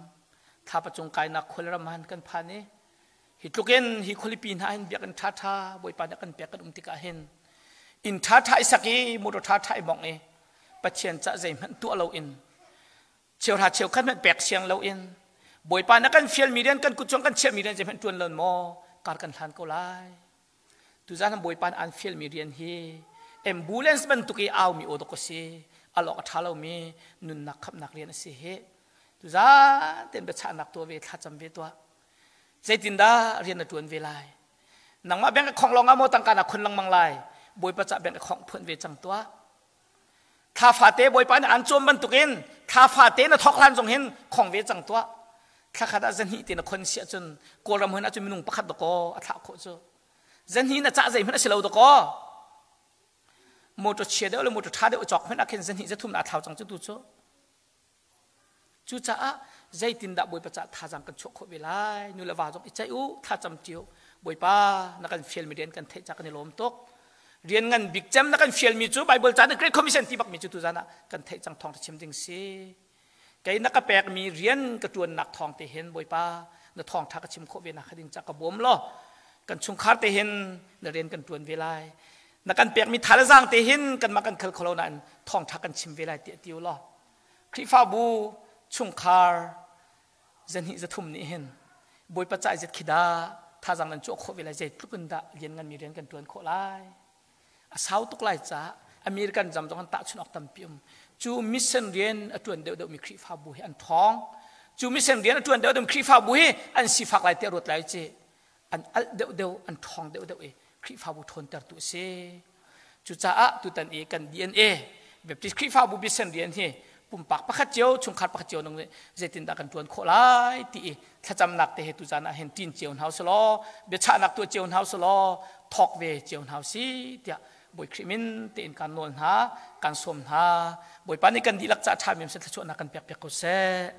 thlapa cung kainak khual ram han kan phan i Hi tluk in hi khualipi hna hin biakinn ṭhaṭha Bawipa nih kan pek kan um tikah hin inn ṭhaṭha i sak i motor ṭhaṭha i mongh i Pathian cah zeihmanh tuah loin cheuhra cheukhat hmanh pek siang loin Bawipa na kan fialmi rian kan kut cung kan chiahmi rian zeihmanh ṭuan lon maw kar kan hlan ko lai. Tuzan Bawipa nih an fialmi rian hi ambulance bantuk i aumi aw dawk a si alawk a ṭha lomi nunnak khamhnak rian a si hi tuzan tein biachahnak tuah ve thlacam ve tuah Zeitindah rian na ṭuan ve lai? Nangmah bank a khong lawng ah maw tangka na khon lengmang lai? Bawipa cah bank a khong phuan ve cang tuah. Thla fate Bawipa nih an cawm bantukin thla fate na thawk hlan zong hin khong ve cang tuah. Thla khat ah zahnih te na khon si ahcun Kawlram hun ahcun minung pakhat dakaw a thlah khawh cu. Zahnih na cah zeihmanh a si lo dakaw. Motor chia deuh le motor ṭha deuh cawk hmanh ah khin zahnih zathum na thlau cang cu tu cu. Cucaah zeitindah Bawipa caah thazaang kan chuah khawh ve lai? Nu le va zong i ceih u, thlacam ṭi u. Bawipa, na kan fialmi rian kan theih caah kan i lawm tuk. Rian ngan bik cem na kan fialmi cu Bible ca nih Great Commission ti bakmi cu tuzan ah kan theih cang thawng chim ding si. Kei na ka pekmi rian ka ṭuannak thawng te hin Bawipa na thawngṭha ka chim khawh ve nak ding ca ka bawm law kan chungkhar te hin na rian kan ṭuan ve lai. Na kan pekmi tha le zaang te hin kanmah kan khal kho lo nain thawngṭha kan chim ve lai tiah ti u law Khrihfabu chungkhar zahnih zathum nih hin Bawipa ca zet khi dah thazaang nan chuah khawh ve lai zeitluk in dah lian nganmi rian kan ṭuan khawh lai a sau tuk lai caah American zam zong an tahchunh awk tampi um cu mission rian a ṭuan deuhdeuhmi Khrihfabu hi an ṭhawng cu mission rian a ṭuan deuhdeuhmi Khrihfabu hi an sifak lai tiah ruat lai ci an alh deuhdeuh an ṭhawng deuhdeuh i Khrihfabu ṭhawntertu a si. Cucaah tutan i kan DNA Baptist Khrihfabu mission rian hi pumpak pakhat cio chungkhar pakhat cio nung nih zeitindah kan ṭuan khawh lai ti i thlacamnak te he tuzan ah hin ṭin cio hna usulaw biachahnak tuah cio hna usulaw thawk ve cio hna usih tiah Bawi Khrih min tein kan nawl hna kan sawm hna Bawipa nih kan dihlak ca ṭha mi thluachuahnak kan pek piak ko seh.